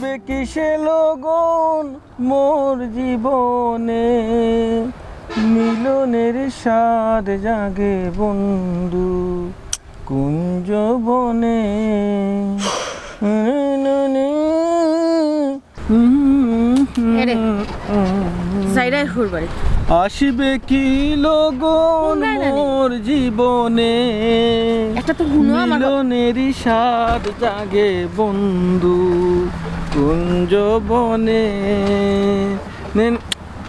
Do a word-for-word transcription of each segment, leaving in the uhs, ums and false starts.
বে কিসে লগন মোর জীবনে, মিলনের স্বাদ জাগে বন্ধু কুঞ্জ বনে। এরে, যাইরায় হুর বাড়ি। আসিবে কি লগন কোন গান জানি? মোর জীবনে, একটা তো হুনো আমার। মিলনেরই স্বাদ জাগে বন্ধু কুঞ্জ বনে। নে,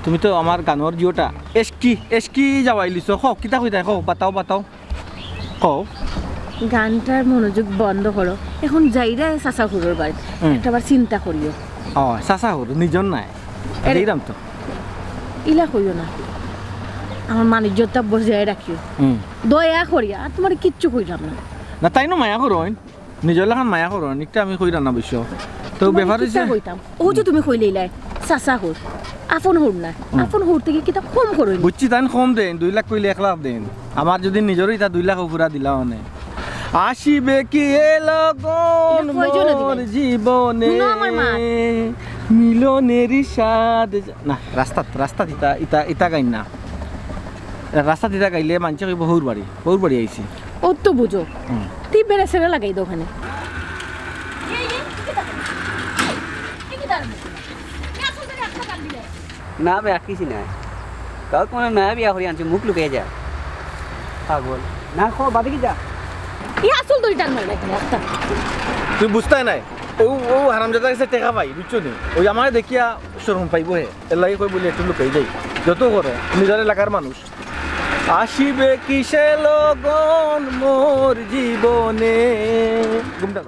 তুমি তো আমার গানর জিওটা এসকি, এসকি যাওয়াইলিছো। কও, কিতা কইতায়? কও, বাতাও, বাতাও। কও। গানটার মনোযোগ বন্ধ করো। এখন যাইরায় চাচা হুরর বাড়ি। হুম। একটা বার চিন্তা করিও। ও, চাচা হুর, নিজর নায়। এরে। যাইরাম তো। ইলা কইও না। আমার মানিজ্যতটা বজায় রাখিও। হুম। দয়া করিয়া, আর তুমারে কিচ্ছু কইরাম না। না, তাইনও মায়া করইন। নিজর লাখান মায়া করইন, ইটা আমি কইরাম না অবশ্য। তো তুমারে ব্যাপার কিতা অইছে কইতাম? ও যে তুমি কইলাইলায়, চাচা হুর, আপন হুর না, হুম। আপন হুর থাকি কিতা কম করইন? বুঝছি, তাইন কম দেইন, দুই লাখ কইলে এক লাখ দেইন। আমার যদি নিজরও ইতা দুই লাখ পুরা দিলা অনে। আসিবে কি এ লগন ইটা কয়জনে দিবা? মোর জীবনে, হুনো আমার মাত। মিলনেরই স্বাদ জা-, না, রাস্তাত, রাস্তাত ইতা, ইতা, ইতা গাইন না। রাস্তাত ইতা গাইলে মানষে কইবো, "হুর বাড়ি, হুর বাড়ি আইছি।" ও তো বুঝো। হুম। তি বেড়া সেরা লাগাই দাও অখানে। না বে, আর কিচ্ছু নাই। তাও তুমার নয়া বিয়া করি আনছি, মুখ লুকাই যা। পাগল। না, কও, বাদে কিতা? ই আসল দড়ি টান মারবে এখানে একটা। তুমি বুঝতায় নায়। ও, ও হারামজাদার গেছে টেকা পাই, বুঝছো নি? ওই আমারে দেখিয়া শরম পাইবো হে। এর লাগি কই বলি একটু লুকাই যাই। যত করো, নিজর এলাকার মানুষ। আসিবে কিসে লগন মোর জীবনে। ঘুমটা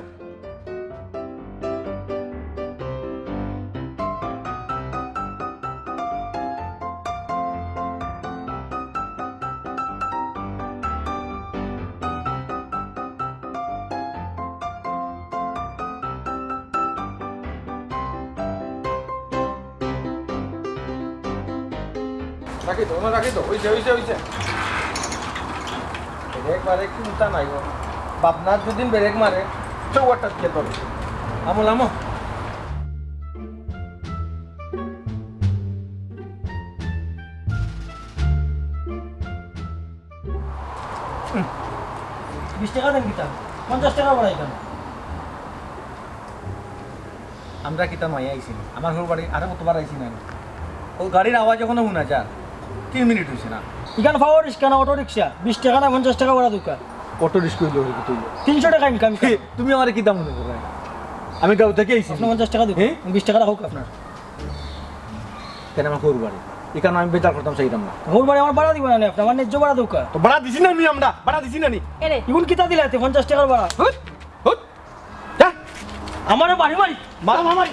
রাখি তো, ওনা রাখি তো, ওই যে, ওই যে, ওই যে। ব্রেক মারে, চিন্তা নাই গো। বাবনার দুদিন ব্রেক মারে, তো ওটা কে ধরে? আমল, আমো। বিশ টেকা দেন কিতা? পঞ্চাশ টেকা বাড়াই কেন? আমরা কিতা মায়া আইছি? আমার হুর বাড়ি আরো কতবার আইছি না আমি? ও গাড়ির আওয়াজ এখনো হুনা যায়। তিন মিনিট অইছে না। ইখান পাওয়ার রিক্সা না অটো রিক্সা? বিশ টেকা না পঞ্চাশ টেকা বাড়া দরকার। অটো রিক্সা অইলে অইলে কত অইলে? তিনশো টেকা ইনকাম। হে, তুমি আমারে কিতা মনে করো? আমি গাঁও থাকি আইছি। আপনে পঞ্চাশ টেকা দিবা। হে? বিশ টেকা রাখউক আপনার। কেনে আমার হুর বাড়ি? ইখান আমি বেজার করতাম চাইতাম না। হুর বাড়ি আমার বাড়া দিবা না নি আপনে? আমার ন্যায্য বাড়া দরকার। তো বাড়া দিছি না নি আমরা? বাড়া দিছি না নি? এরে। ইগুন কিতা দিলা তে পঞ্চাশ টেকার বাড়া? হুট, হুট। যা। আমারে বাড়ি মারি, মার। মার, মার, মার।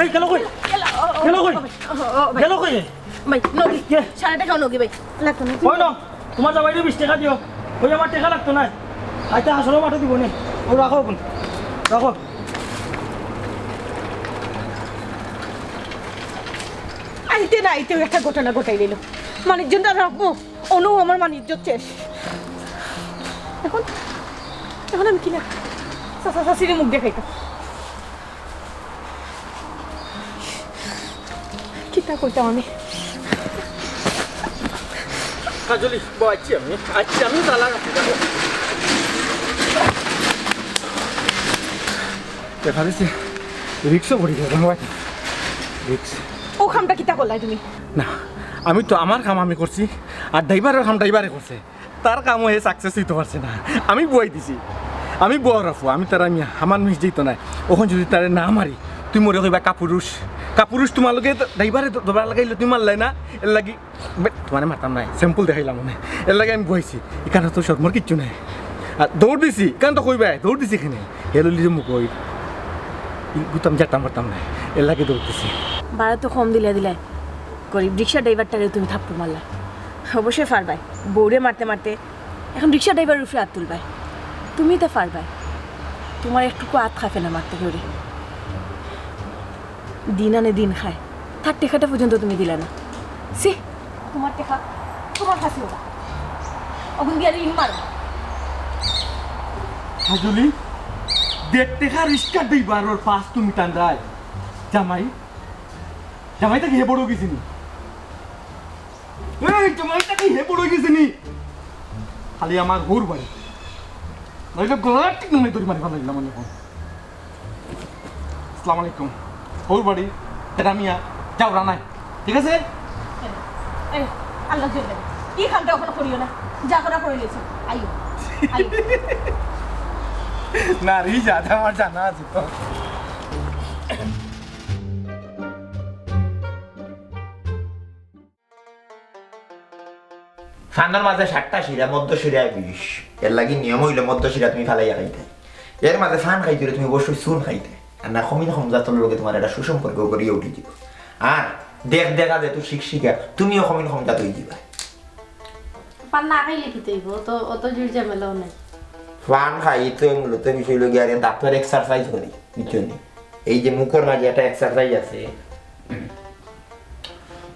এই, গেল কই? গেল, ও, ও, গেল কই? ও, ও, ও, ভাই। গেল কই? ভাই, নগি। কে? সাড়ে টেকাও নগি, ভাই। লাগতো না। কই না? তোমার জামাইরে বিশ টেকা দিও। ওই আমার টেকা লাগতো না। আইতা হাসলো মাঠে দিব নে। ও রাখো এখন। রাখো। আইতে না আইতেও একটা ঘটনা ঘটাই দিল। মানিকজন দা রাখবো। অনু আমার মান ইজ্জত শেষ। এখন, এখন আমি কিলা চাচা চাচিরে মুখ দেখাইতাম? কিতা কইতাম আমি? কাজলি, বউ, আইছি আমি, আইছি আমি, তালা রাখি যাবো। দেখা দিছে, রিক্সও পড়ি গেল, রিক্স। ও কামটা কিতা করলাই তুমি? না, আমি তো আমার কাম আমি করছি, আর ড্রাইভারের কাম ড্রাইভারে করছে। তার কামও হে সাকসেস অইতে পারছে না। আমি বুয়াই দিছি, আমি বুয়া রাখবো, আমি তার আমি আমার মিস দিত নাই। অখন যদি তারে না মারি, তুই মরে কইবা কাপুরুষ, কাপুরুষ। তোমার লগে তো ড্রাইভারে তো ধরা লাগাইলে তুমি মারলাই না, এর লাগি বে, তোমারে মারতাম নাই, স্যাম্পল দেখাইলাম মানে। এর লাগি আমি বুয়াইছি, ইখান তো শরমর কিচ্ছু নাই। আর দৌড় দিছি, ইখান তো কইবায়, দৌড় দিছি কেনে? হেলুলি যে মুখ ওই, ইগু তো আমি জানতাম পারতাম না, এর লাগি দৌড় দিছি। বাড়া তো কম দিলে দিলে, গরিব রিক্সা ড্রাইভারটারে তুমি থাপ্পড় মারলা। অবশ্যই পারবায়, বউরে মারতে মারতে এখন রিক্সা ড্রাইভারের উপরে আত তুলবায়। তুমি তো পারবায়, তোমার একটুকু আত খাফে না মারতে করে। দিন আনে দিন খায়, তার টেকাটা পর্যন্ত তুমি দিলা না। ছি, তোমার টেকা তোমার কাছে ওরা। অগুন দিয়ে ঋণ মারো। কাজলি, দেড় টেকা রিক্সা ড্রাইভারর পাঁচ তুমি টান্ডায়। জামাই, জামাইটা কি হে বড় গেছে নি? এই জামাইটা কি হে বড় গেছে নি? খালি আমার হউর বাড়ি। নইলে গলা ঠিক নয় ধরি মারি ফালাইলাম আমি এখন। আসসালামু আলাইকুম। হউর বাড়ি, এটা মিয়া, যাও রানায়। ঠিক আছে? এই, আল্লাহ জন্য। কি কামটা ওখানে করিও না। যা করা করে নিয়েছো। আইও। আইও। নারী জাত আমার জানা আছে তো। ফানর মাঝে সাতটা শিরা, মধ্য শিরা বিশ। এর লাগি নিয়ম অইলো মধ্য শিরা তুমি ফালাইয়া খাইতে। এর মাঝে ফান খাইতে অইলে তুমি অবশ্যই চুন খাইতে। আর না কমিন কম জাতর লগে তোমার একটা সুসম্পর্ক গড়িয়া উঠি দিব। আর দেখ দেখা যেহেতু শিক্ষিকা, তুমিও কমিন কম জাত অই দিবা। ফান না খাইলে কিতা অইবো? অত, অত জোর ঝামেলাও নাই। ফান খাইতে মূলত বিষয় লগে আর দাঁতর এক্সারসাইজ করি, বুঝছো নি? এই যে মুখর মাঝে একটা এক্সারসাইজ আছে,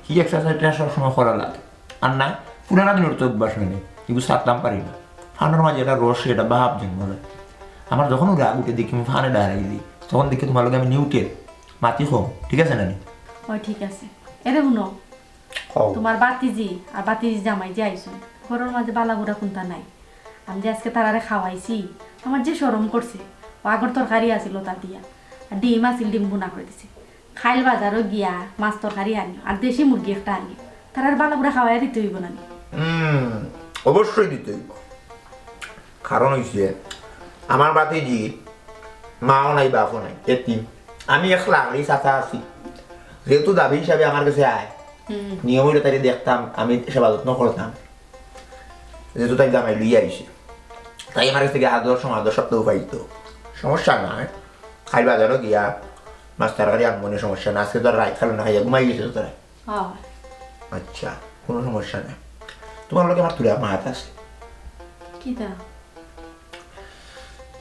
কি এক্সারসাইজটা সবসময় করা লাগে। আর না, পুরানা দিনর তো অভ্যাস অইনি, কিন্তু ছাড়তাম পারি না। ফানর মাঝে একটা রস, একটা ভাব জন্ম লয়। আমার যখন রাগ উঠে দেখি আমি ফানে ডাহাই দিই, তখন দেখি তোমার লগে আমি নিউট্রাল, মাতি কম, ঠিক আছে না নি? ও ঠিক আছে। এরে হুনো, কও। তোমার বাতিজি আর বাতিজি জামাই যে আইছইন, ঘরর মাঝে বালা বুড়া কুন্তা নাই। আমি যে আজকে তারারে খাওয়াইছি, আমার যে শরম করছে, ও আগর তরকারি আছিল ওটা দিয়া, আর ডিম আছিল, ডিম বুনা করে দিছি। খাইল বাজারো গিয়া মাছ তরকারি আনিও, আর দেশি মুরগি একটা আনিও, তারার বালা বুড়া খাওয়াইয়া দিতে অইবো না নি? হুম, অবশ্যই দিতে অইবো। কারণ অইছে, আমার বাতিজি মাও নাই, বাপও নাই, এতিম। আমি একলা, আমি চাচা আছি। যেহেতু দাবি হিসাবে আমার কাছে আয়, হুম। নিয়ম অইলো তাইরে দেখতাম, আমি সেবা যত্ন করতাম। যেহেতু তাই জামাই লইয়া আইছে, তাই আমার কাছ থেকে আদর সমাদর সব তো পাইতো। সমস্যা নাই, খাইল বাজারো গিয়া মাছ তরকারি আনবো নে, সমস্যা না। আজকে তো আর রাইত খালো না, খাইয়া ঘুমাই গেছে তো তারা। হ্যাঁ। আচ্ছা, কোনো সমস্যা নাই। তোমার লগে আমার তুলা মাত আছে। কিতা?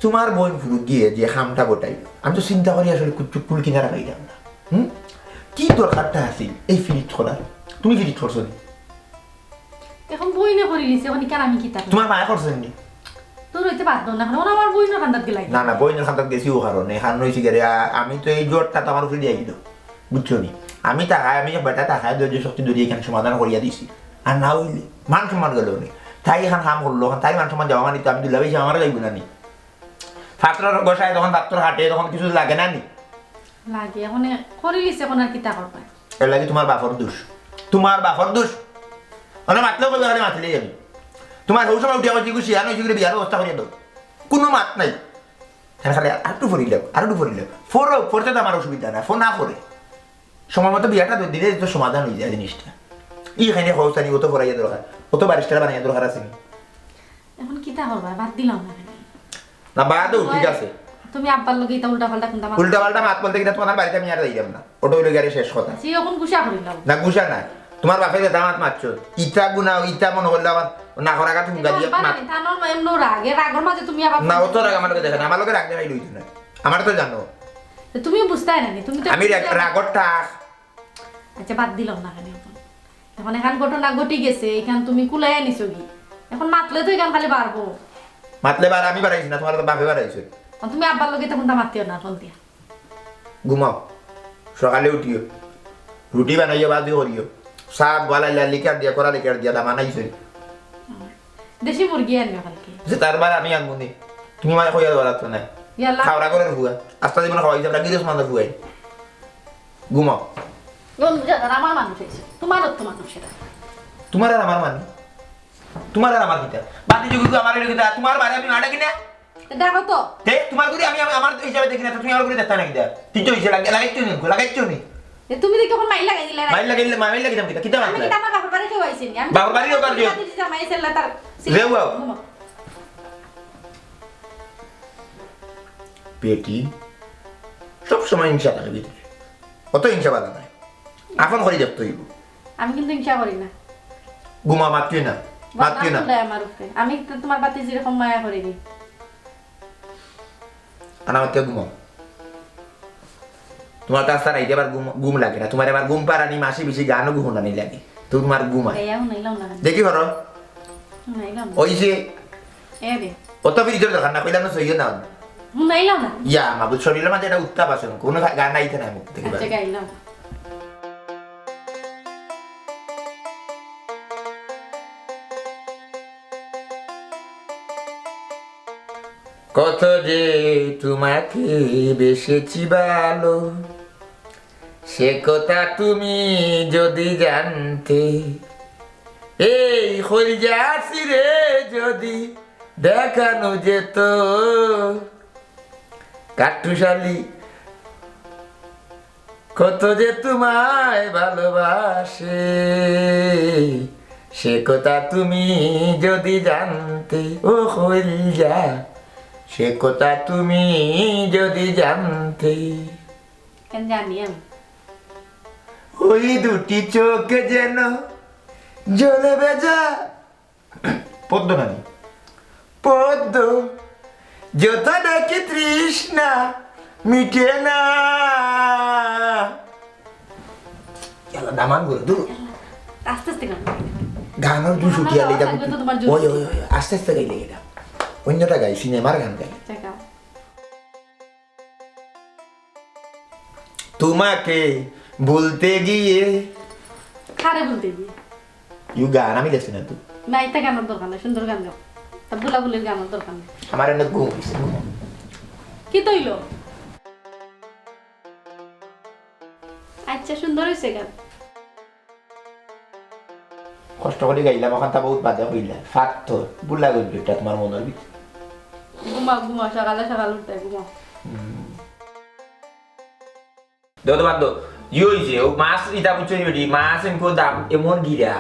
তোমার বইন ফুরুত গিয়ে যে খামটা গোটাই, আমি তো চিন্তা করি আসলে কুচ্ছু কুল কিনারা পাইলাম না। হুম? কি দরকারটা আছিল এই ফিরিত করার? তুমি ফিরিত করছো নি? এখন বইনে করি লিছে, এখন কেন আমি কিতা করি? তোমার মায়ে করছে নি? তোর হইতে বাদ দাও না, এখন আমার বইনের কান্দাত গেলাই। না, না, বইনের কান্দাত গেছি ও কারণে। কারণ হইছে গিয়ে, আ-, আমি তো এই জোরটা তো আমার উপরে দিয়ে দিল। বুঝছো নি? আমি তাকায়, আমি বেটা তাকায় ধৈর্য শক্তি ধরিয়া এখানে সমাধান করিয়া দিছি। আর না হইলে মান সম্মান গেল নি। তাই এখান কাম করলো, তাই মান সম্মান যাওয়া মানে তো আমি দুলাভাই হিসাবে আমার যাইব না নি। পাত্রর গোসায় তখন পাত্র হাঁটে, তখন কিছু লাগে না নি? লাগে, এখন এ-, করি লিছে, এখন আর কিতা করবা? এর লাগি তোমার বাপর দোষ। তোমার বাপর দোষ। মানে মাতলেও কইবে, খালি মাতলেই যাবে। তোমার হৌ সময় উঠিয়া কইছি, "গুছি, আনো, এসে করে বিয়ার ব্যবস্থা করিয়া দাও।" কোনো মাত নাই। হ্যাঁ, খালি আর একটু পড়িলে, আর একটু পড়িলে। পড়ো, পড়তে তো আমার অসুবিধা নাই, ফোন না পড়ে। সময় মতো বিয়াটা তো দিলে তো সমাধান হয়ে যায় জিনিসটা। ই খাইনে খরচ আনি, অত পড়াইয়া দরকার, অত ব্যারিস্টার বানাইয়া দরকার আছে নি? এখন কিতা করবা? বাদ দিলাম না কেনে? না, বাদ দেও, ঠিক আছে। তুমি আব্বার লগে ইতা উল্টা পাল্টা কুন্তা মাত- উল্টা পাল্টা মাত বলতে কিনা তোমার বাড়িতে আমি আর যাইতাম না। ওটা হইলো গিয়ে শেষ কথা। সে এখন গুসা করিলাম। না, গুসা না। তোমার বাপে যেটা মাত মারছো, ইতা গুনা, ইতা মনে করলে আমার না করা কথা তুমি গালি মাত। তানোর এমন রাগে, রাগর মাঝে তুমি আবার না, অত রাগ আমার লগে দেখে না, আমার লগে রাগ দেখাই লইতো না। আমার তো জানো। তো তুমি বুঝতায় না নি, তুমি তো আমি রাগ-, রাগর টাক। আচ্ছা, বাদ দিলাম না কেনে এখন। এখন এখান ঘটনা ঘটি গেছে, এখান তুমি কুলাইয়া নিছো কি? এখন মাতলে তো এখান খালি বাড়বো। মাতলে বার আমি বাড়াইছি না, তোমার তো বাপে বাড়াইছে। আর তুমি আব্বার লগে তখন তা মাতিও না, ফোন দিয়া। ঘুমাও, সকালে উঠিও, রুটি বানাইও, বাজি করিও, চা বানাইলা, লিকার দিয়া, কড়া লিকার দিয়া, দামান আইছে। দেশি মুরগি আনবে কালকে। যে তার বার আমি আনবো নি। তুমি মানে কইয়া দেওয়া লাগতো না। ইয়াল্লা। খাওয়া করে ফুয়া। আস্তা জীবন খাওয়াই যাবে, গিরস মাথা ফুয়াই। ঘুমাও। কোন বুঝা যার আমার মানুষ হয়েছে। তোমারও তো মানুষ এটা। তোমার আর আমার মানে? তোমার আর আমার কিতা? বাতি যুগে তো আমার এটা কিতা? তোমার বারে আমি মারা কিনা? তো ডাকো তো। তে তোমার করে আমি, আমি আমার হিসাবে দেখি না, তো তুমি আমার করে দেখতা না কিতা? তুই তো হিসেবে লাগে-, লাগাইছো নি, লাগাইছো নি? এ তুমি দেখি এখন মাইর লাগাই দিলে না? মাইর লাগাইলে, মাইর লাগাইতাম কিতা? কিতা আমি মাতলা? কিতা আমার বাপের বাড়ি কেউ আইছে নি? আমি বাপের বাড়ি কেউ কার কেউ? জামাই এসে লা তার রে বাবা। ঘুমাও। বেটি, সব সময় হিংসা থাকে ভিতরে। অত হিংসা ভালো নয়। আপন করে দেখতে হইব। আমি কিন্তু হিংসা করি না। ঘুমা মাতলি না, মাতলি না। বদনাম তুলে আমার উপরে। আমি তো তোমার বাতি যেরকম মায়া করিনি। আনামাতে ঘুমাও। তোমার তো আস্তা রাইতে আবার ঘুম, ঘুম লাগে না। তোমার আবার ঘুম পাড়ানি, মাসি বেশি গানও ঘুমানি লাগে। তোমার ঘুমায়। গাইয়া হুনাইলাম না। দেখি হরো। হুনাইলাম না। ওই যে এ রে। অত ফিরিজর দরকার না, কইলাম না সইও না। হুনাইলাম না। ইয়া, মাহবুব, শরীরর মাঝে একটা উত্তাপ আছে, কোনো গা-, গান আইতে নাই মুখ থাকি। আচ্ছা, গাইলাম। কত যে তোমাকে বেসেছি ভালো, সে কথা তুমি যদি জানতে, এই কলিজা ছিঁড়ে যদি দেখানো যেত। কাট্টুশালী, কত যে তোমায় ভালোবাসে, সে কথা তুমি যদি জানতে, ও কলিজা, সে কথা তুমি যদি জানতে। কেন জানি আমি? ওই দুটি চোখ যেন জলে ভেজা। পদ্ম নানি। পদ্ম, যত দেখি তৃষ্ণা মিটে না। ইয়াল্লা, দামান করে দূর। আস্তে আস্তে গান। গানর দুই ছুটি আলে এটা। ওই, ওই, ওই, আস্তে আস্তে গাইলে এটা। অন্যটা গাই, সিনেমার গান গাই। আচ্ছা, গাও। তোমাকে ভুলতে গিয়ে। কারে ভুলতে গিয়ে? ইউ গান আমি লেখছি না তো। না, এটা গানর দরকার নাই, সুন্দর গান গাও। তা ভুলাভুলির গানর দরকার নাই। আমার এনে ঘুম অইছে, ঘুম। কিতা অইলো? আচ্ছা, সুন্দর অইছে গান। কষ্ট করি গাইলাম, অখানতা বহুত বাদে কইলা। ফাত্তর, ভুলা গেল এটা তোমার মনর ভিতরে। ঘুমাও, ঘুমাও, সকালে সকাল উঠতে ঘুমাও। হুম। দেও তো বাদ দেও। ই অইছে, ও মাছ ইটা বুঝছো নি বেটি? মাছ এমকো দাম, এমন গিরা।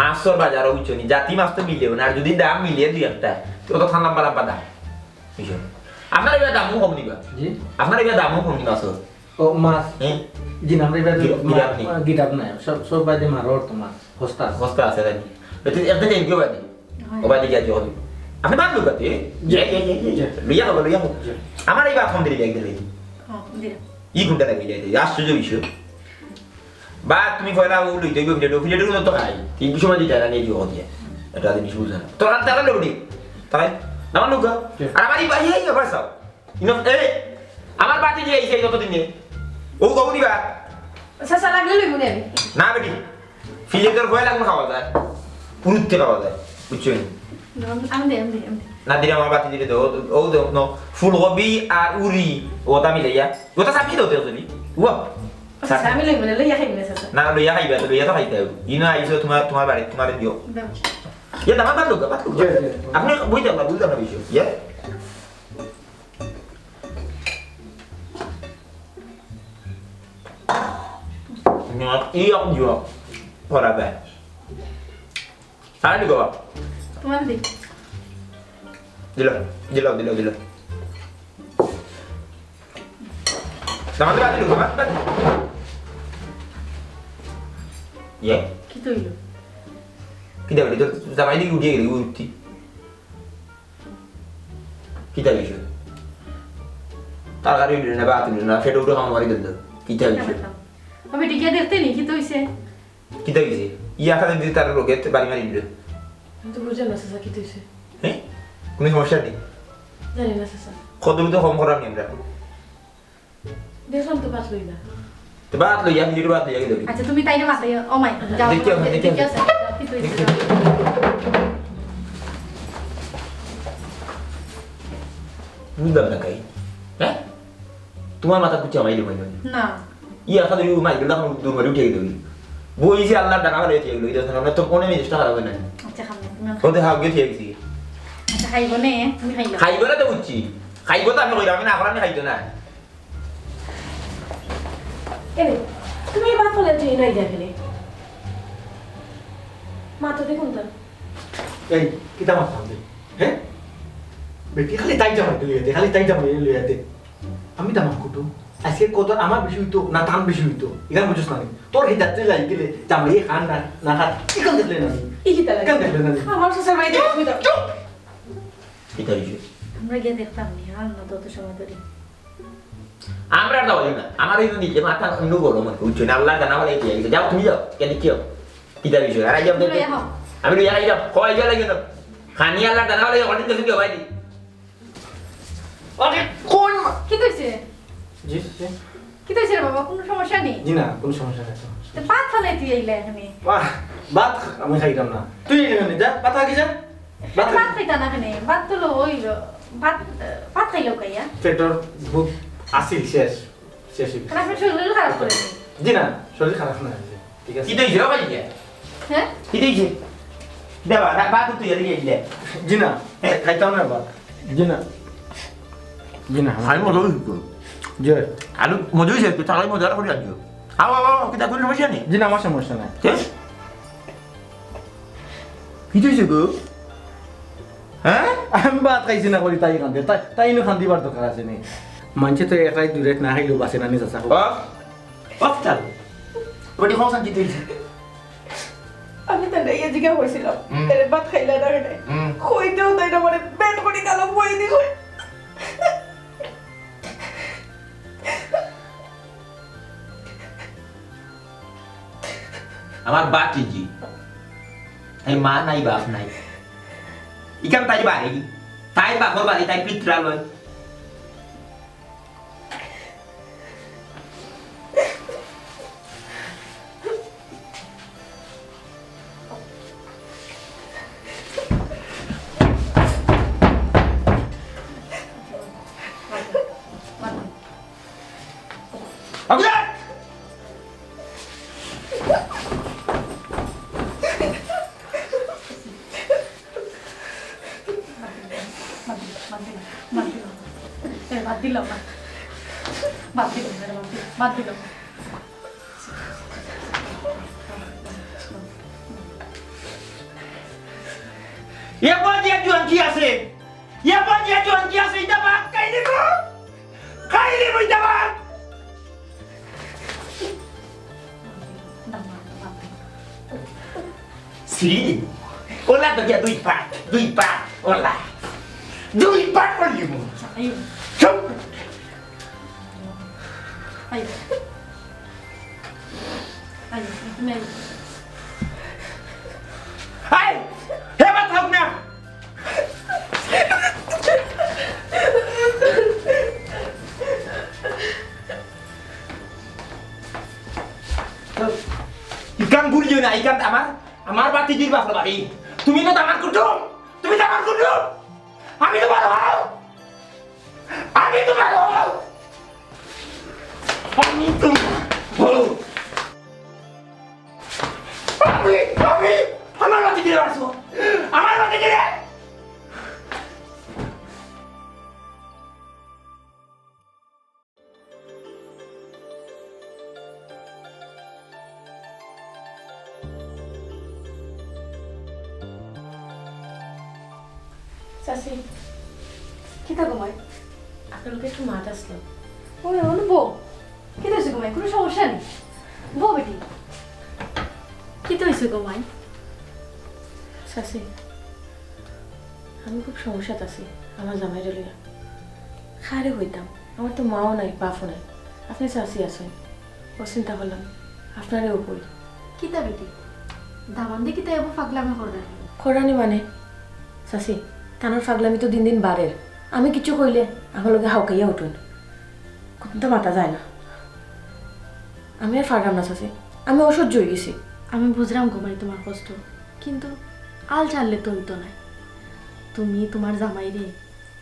মাছর বাজারও বুঝছো নি? জাতি মাছ তো মিলেও না, আর যদি দাম মিলে দুই একটা, তো কত খান লম্বা লম্বা দাম। বুঝছো? আপনার এবার দামও কম দিবা। জি? আপনার এবার দামও কম দিবা, মাছর। ও, মাছ। হ্যাঁ? জি, না, আমরা এবার গিরা-, মা-, গিরা আপনি? গিরা নাই। সব, সব বাদে মারো তো মাছ। হস্তা আছে। হস্তা আছে, জানি। বেটি, একটা দিন কেউ বাদে। হয়। ও বাদে গিয়া জল। আপনি বাদ লোক আছে? জি। ইয়ে, ইয়ে, ইয়ে, ইয়ে। জি। লইয়া হবো, লইয়া হবো। জি। আমার এই বাদ ফোন দিলে একদিন লইয়া। হ্যাঁ, দিলাম। ই ঘন্টা লাগে, ইয়ে, ইয়ে, আশ্চর্য বিষয়। বা তুমি পয়লা ও লইতে গিয়ে ফিরে, ফিরে তো খাই। তিন সময় দিতে আর নিয়ে জল দিয়ে। এটা জিনিস বুঝে না। তোর হাত তারা লোক নেই। তাই? আমার লোক। জি। আর আমার এই ভাই, এই ব্যাপার সব। ইনো, এ, আমার বাতি দিয়ে আইছে এই কতদিনে। ও কখন দিবা? চাচা, লাগলে লইব নে আমি। না বেটি, ফিলেটর ভয় লাগুন খাওয়া যায়, পুরুত্তে খাওয়া যায়, বুঝছো নি? না, আমি দে, আমি দে, আমি দে। না দিলে আমার বাতি দিলে দেও, ও দেও, নো, ফুলকপি আর উরি, ওটা মিলাইয়া, ওটা চাপিয়ে দেও, দেও তুমি। ও, আচ্ছা, আমি লইব না, লইয়া খাইব না, চাচা। না, লইয়া খাইবা, তো লইয়া তো খাইতে হবে। ইনো আইছো তোমার, তোমার বাড়ি, তোমার দিও। দাও। ইয়ে, দাম, বাদ লোক, বাদ লোক। জি, জি। আপনি বুঝতে পারবা, বুঝতে পারবা বিষয়, ইয়ে? Niat iya juga. Ora, Bang. Salah juga, Bang. তোমার দি। দিল, দিল, দিল, দিল। Sama tu, Bang, dulu, Bang, Bang. Ya. Kita dulu. Kita dulu, sama ini dia dulu, uti. কিতা বিষয়? তরকারি উঠলো না, ভাত উঠলো না, পেটো উঠে কামড় মারি দিল। কিতা বিষয়? আমি টিকিয়া দেখতে নি, কিতা হইছে? কিতা হইছে? ইয়া খাতে যদি তার রোগে বাড়ি মারি দিল। আমি তো বুঝলাম না, চাচা, কিতা হইছে? হ্যাঁ? কোনো সমস্যা নেই? জানি না, চাচা। কত তো কম করার নিয়ম রাখো। দেখলাম তো ভাত লই না। তো ভাত লইয়া, নিজের ভাত লইয়া গেল। আচ্ছা, তুমি তাইরে মাথায়, ও মাই, যাও, দেখি, দেখি, দেখি। দেখি আছে, যাও, কি তুই দেখি। বুঝলাম না কাই। হ্যাঁ? তোমার মাথা কুচি আমাই লই না। না। ই আশা ধরি মাই গেল, এখন দূর মারি উঠে গেল। বই যে আল্লাহর ডানা হলে উঠে গেল, এই দেখো, আমরা তো মনে মেজাজটা খারাপ হয় না। আচ্ছা, খাবো, তুমি আর ওদের হাওগে উঠে গেছি। আচ্ছা, খাইবো নে, তুমি খাইবো। খাইবো না তো বুঝছি। খাইবো তো আমি কইলাম, আমি না করার আমি খাইতো না। এরে, তুমি এই ভাত ফলে তুই নাই দেখলে। মা তো দেখুন তো। এই, কিতা মারতাম দে? হ্যাঁ? বেটি খালি তাই জামাই তুই দে, খালি তাই জামাই লইয়া দে। আমি দামান কুটু। আজকে কত আমার বেশি হইতো, না তান বেশি হইতো। ইখান বুঝছ না নি? তোর হিদাতে যাই গেলে, জামাই খান না, না খান। ইখান দেখলে না নি? ই কিতা লাগে? ইখান দেখলে না নি? আমার শ্বশুর বাড়িতে চুপ, তুমি তো চুপ। কিতা হইছে? আমরা গিয়ে দেখতাম নি, আর না তত সময় ধরে। আমরা আর দাওয়ালি না, আমার এই নিজে মাথা অন্য বড় মনে করছে না, আল্লাহ জানা হলে কি হইছে? যাও তুমি যাও, কেন কি হবে? কিতা বিষয়? আর আই যাও, তুমি লইয়া হও। আমি লইয়া আই যাও, কই যাও লাগে না? খানি আল্লাহ জানা হলে অনেক কিছু কি হয় নি? আরে কোন মা-, কিতা অইছে? জি, জি। কিতা অইছে রে বাবা, কুনু সমস্যা নি? জি না, কুনু সমস্যা নাই। তো ভাত ফালাই তুই আইলা এখানে? বাহ, ভাত আমি খাইতাম না। তুই এখানে যা, ভাত আগে যা। ভাত ভাত খাই। খাইতা না এখানে? ভাত তো লো-, ওই লো-, ভাত, ভাত খাইলেও খাইয়া। পেটর ভুক আছিল শেষ, শেষ অই গেছে। আপনার শরীর খারাপ করে নি? জি না, শরীর খারাপ না। ঠিক আছে। কিতা অইছে রে ভাই? হ্যাঁ? কিতা অইছে? দেবা, না, ভাত তুই আর গেলে। জি না, খাইতাম না ভাত। জি না। জি না, খাই মজা অইছে তো। জি। আলু মজা অইছে তো, তাহলে মজা করে আনছো। আও, আও, আও, কিতা কুনু সমস্যা নি? জি না, আমার সমস্যা নাই। শেষ? কিতা অইছে গো? হ্যাঁ? আমি ভাত খাইছি না করি তাই কান্দে। তাই, তাই ইনো কান্দিবার দরকার আছে নি? মানষে তো এক রাইত দুই রাইত না খাইলেও বাঁচে না নি চাচা। ও? অফতাল, ওটি কোন শান্তি তুই? আমি তারে ইয়ে জিগা কইছিলাম, হুম। তারে ভাত খাইলা না কেনে? হুম। কইতেও তাই না, মানে, পেট করি গেল, বই দি কই। আমার বাতিজি, এই মা নাই, বাপ নাই, ইখান তাই বাড়ি, তাই বাপর বাড়ি, তাই পিতরালয়। বাদ দিলাম, বাদ দিলাম। এ, বাদ দিলাম, বাদ। বাদ দিলাম, বাদ দিলাম, বাদ দিলাম। এ বাদ দিয়া জোয়ান কি আছে? এ বাদ দিয়া জোয়ান কি আছে? ইটা বাদ খাইলে গো? খাইলে বইটা বাদ। ছিড়ি দিব। ওলা তো গিয়া দুই পাট, দুই পাট, ওলা। দুই পাট করে দিব। আইও। চুপ। আইও। আইও, তুমি আইও। আই, হে বা থাক না। ইকান ভুলিও না, ইকান আমার, আমার বাতিজির বাপর বাড়ি। তুমি তো আমার কুটুম, তুমি তো আমার কুটুম। আমি তোমার হও, আমি তোমার হও, আমি তোমার হও। আমি, আমি, আমার বাতিজিরে মারছো, আমার বাতিজিরে। চাচি, কিতা গো মাই? আপনার লগে একটু মাত আছিল। ওই, অনু বউ, কিতা অইছে গো মাই? কুনু সমস্যা নি? বউ বেটি। কিতা অইছে গো মাই? চাচি, আমি খুব সমস্যাত আছি আমার জামাইরে লইয়া। কারে কইতাম, আমার তো মাও নাই, বাপও নাই, আপনে চাচি আছইন। অউ চিন্তা করলাম, আপনারেউ কই। কিতা বেটি, দামান্দে কিতা এবো পাগলামি কররা? কররা নি মানে? চাচি, তানর পাগলামি তো দিন দিন বাড়ের। আমি কিচ্ছু কইলে আমার লগে হাউকাইয়া উঠইন। কুন্তা মাতা যায় না। আমি আর পাররাম না চাচি, আমি অসহ্য অইগেছি। আমি বুঝরাম গো মাই তুমার কষ্ট, কিন্তু আল ছাড়লে তো অইতো নায়। তুমি তুমার জামাইরে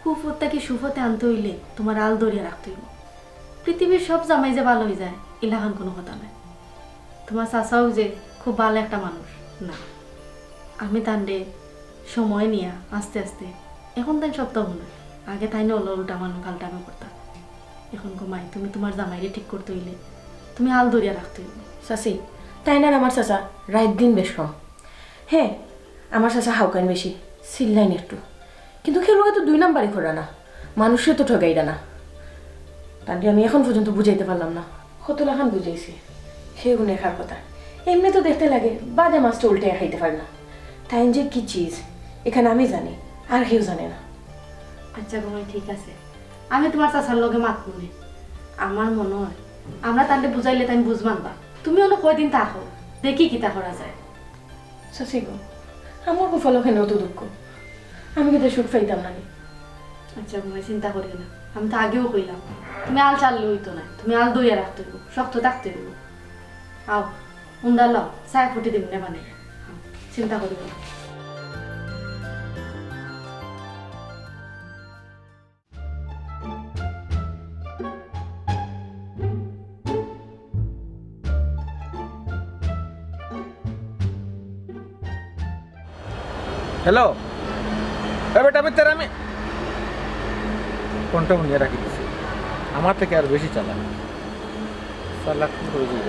কুপথ থাকি সুপথে আনতে অইলে তুমার আল ধরিয়া রাখতে অইবো। পৃথিবীর সব জামাই যে ভালা অইযায়, ইলাখান কুনু কথা নায়। তুমার চাচাও যে খুব ভালা একটা মানুষ, না। আমি তানরে সময় নিয়া আস্তে আস্তে, এখন তাইন সপ্তাহ মনে অয়, আগে তাইন অলা উল্টা মানুষ ফাল্টামি করতা। এখন গো মাই, তুমি তুমার জামাইরে ঠিক করতে অইলে তুমি আল ধরিয়া রাখতে অইবো। চাচি, তাইন আর আমার চাচা রাইত দিন বেশ কম। হে, আমার চাচা হাউকাইন বেশি, চিল্লাইন একটু। কিন্তু কেউর লগে তো দুই নাম্বারি কররা না, মানুষরে তো ঠগাইরা না। তানরে আমি এখন পর্যন্ত বুঝাইতে পারলাম না। কতলাখান বুঝাইছি, হে গুনে খার কথা। এমনে তো দেখতে লাগে, বাদে মাছ তো উল্টে খাইতে পারে না। তাইন যে কি চিজ, ইখান আমি জানি, আর কেউ জানে না। আচ্ছা গো মাই, ঠিক আছে, আমি তুমার চাচার লগে মাতমুনে। আমার মনো অয়, আমরা তানরে বুঝাইলে তাইন বুঝ মানবা। তুমি অনো কয়দিন থাকো, দেখি কিতা করা যায়। চাচি গো, আমার কপালো কেনে অত দুঃখ? আমি কিতা সুখ পাইতাম না নি? আচ্ছা, তুমি চিন্তা করিও না, আমি তো আগেউ কইলাম, তুমি আল ছাড়লে অইতো নায়, তুমি আল ধরিয়া রাখতে অইবো, শক্ত থাকতে অইবো। আও, উন্দা লও, চা ফুটি দিমু নে বানাইয়া। চিন্তা করিও না। হ্যালো, এ বেটা, আমি তেরা মি-, ফোনটা হুনিয়া রাখি দিছি। আমার থাকি আর বেশি চালাক। চালাক কি করে দিল?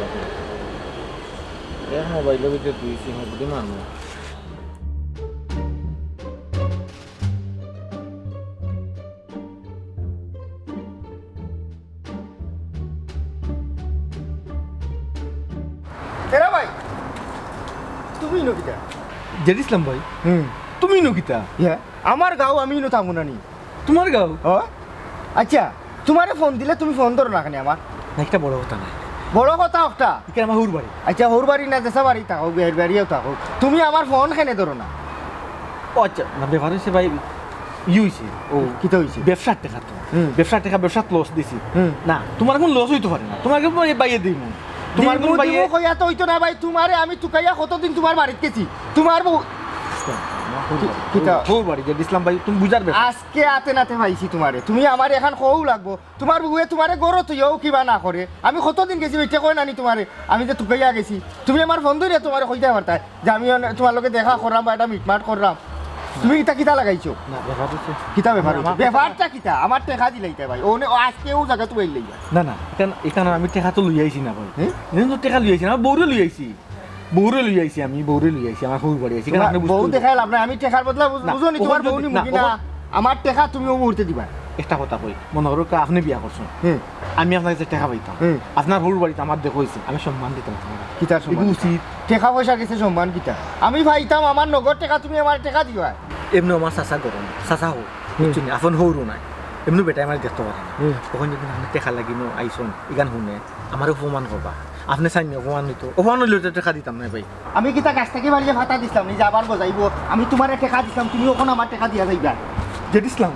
এর মোবাইলর ভিতরে দুই সিম, বুদ্ধি মারমু। এরা ভাই, তুমি ইনো কিতা? জেড ইসলাম ভাই। হুম। তুমি ইনো কিতা? ইয়া, আমার গাঁও, আমি ইনো থাকমু না নি। তোমার গাঁও? ও? আচ্ছা, তোমারে ফোন দিলে তুমি ফোন ধরো না কেনে আমার? না, একটা বড় কথা নাই। বড় কথা একটা? ইখান আমার হউর বাড়ি। আচ্ছা, হউর বাড়ি না, যেছা বাড়ি থাকো, বের বাড়িও থাকো, তুমি আমার ফোন কেনে ধরো না? ও আচ্ছা, না, ব্যাপার অইছে ভাই, ই অইছে, ও কিতা অইছে? ব্যবসার টেকা তো। হুম। ব্যবসার টেকা, ব্যবসাত লস দিছি। হুম। না, তোমার কুনু লস অইতো পারে না, তোমার কুনু বাইয়ে দিমু। তোমার দিমু, কুনু বাইয়ে দিমু কইয়া তো অইতো না ভাই, তোমারে আমি তুকাইয়া কতদিন তোমার বাড়িত গেছি, তোমার বউ। কি-, কিতা? হউর বাড়ি, জেড ইসলাম ভাই, তুমি বুঝার ব্যাপার। আজকে আতে নাতে পাইছি তোমারে, তুমি আমারে এখান কও লাগবো। তোমার বউয়ে তোমারে ঘরো থইয়াও কিবা না করে। আমি কতদিন গেছি, বেটিয়ে কয় না নি তোমারে, আমি যে তুকাইয়া গেছি, তুমি আমার ফোন ধরিয়া তোমারে কইতায় পারতায় যে আমি অনে-, তোমার লগে দেখা কররাম বা একটা মিটমাট কররাম। তুমি ইতা কিতা লাগাইছো? না, ব্যাপার অইছে, কিতা ব্যাপার অইছে? আমার ব্যাপারটা কিতা? আমার টেকা দিলাইতায় ভাই। অনে, ও আজকে ও জাগা তুকাইলাইবা। না, না, ইখান, ইখান আমি টেকা তো লইয়া আইছি না ভাই। হ্যাঁ? ইখান তো টেকা লইয়া আইছি না, আমার বউরে লইয়া আইছি। বউরে লইয়া আইছি আমি, বউরে লইয়া আইছি, আমার হউর বাড়ি আইছি। তোমার বউ দেখাইলাম না, আমি টেকার বদলা বুঝ-, না, বুঝো নি, তোমার বউ নি মুখি না। আমার টেকা তুমি ও মুহূর্তে দিবা। একটা কথা কই, মনো করো কা আপনে বিয়া করছইন, হুম। আমি আপনার গেছে টেকা পাইতাম, হুম। আপনার হউর বাড়িত আমার দেখা অইছে, আমি সম্মান দিতাম তোমারে। কিতার সম্মান? এগু উচিত। টেকা পয়সার গেছে সম্মান কিতা? আমি পাইতাম আমার নগদ টেকা, তুমি আমার টেকা দিবা। এমনে আমার চাচা গরম, চাচা হউর, হুম। বুঝছো নি? আপন হউরও নাই, এমনে বেটায় আমারে দেখতো পারে না। হুম। তখন যদি আমি টেকা লাগি নো আইছইন, ইখান হুনে, আমারে অপমান করবা। আপনে চাইন নি অপমান অইতো? অপমান অইলে তো টেকা দিতাম না ভাই। আমি কিতা গাছ থাকি পাড়িয়া ফাতা দিছলাম নি যে আবার গজাইবো? আমি তোমারে টেকা দিছলাম, তুমি অখন আমার টেকা দিয়া যাইবা। জেড ইসলাম,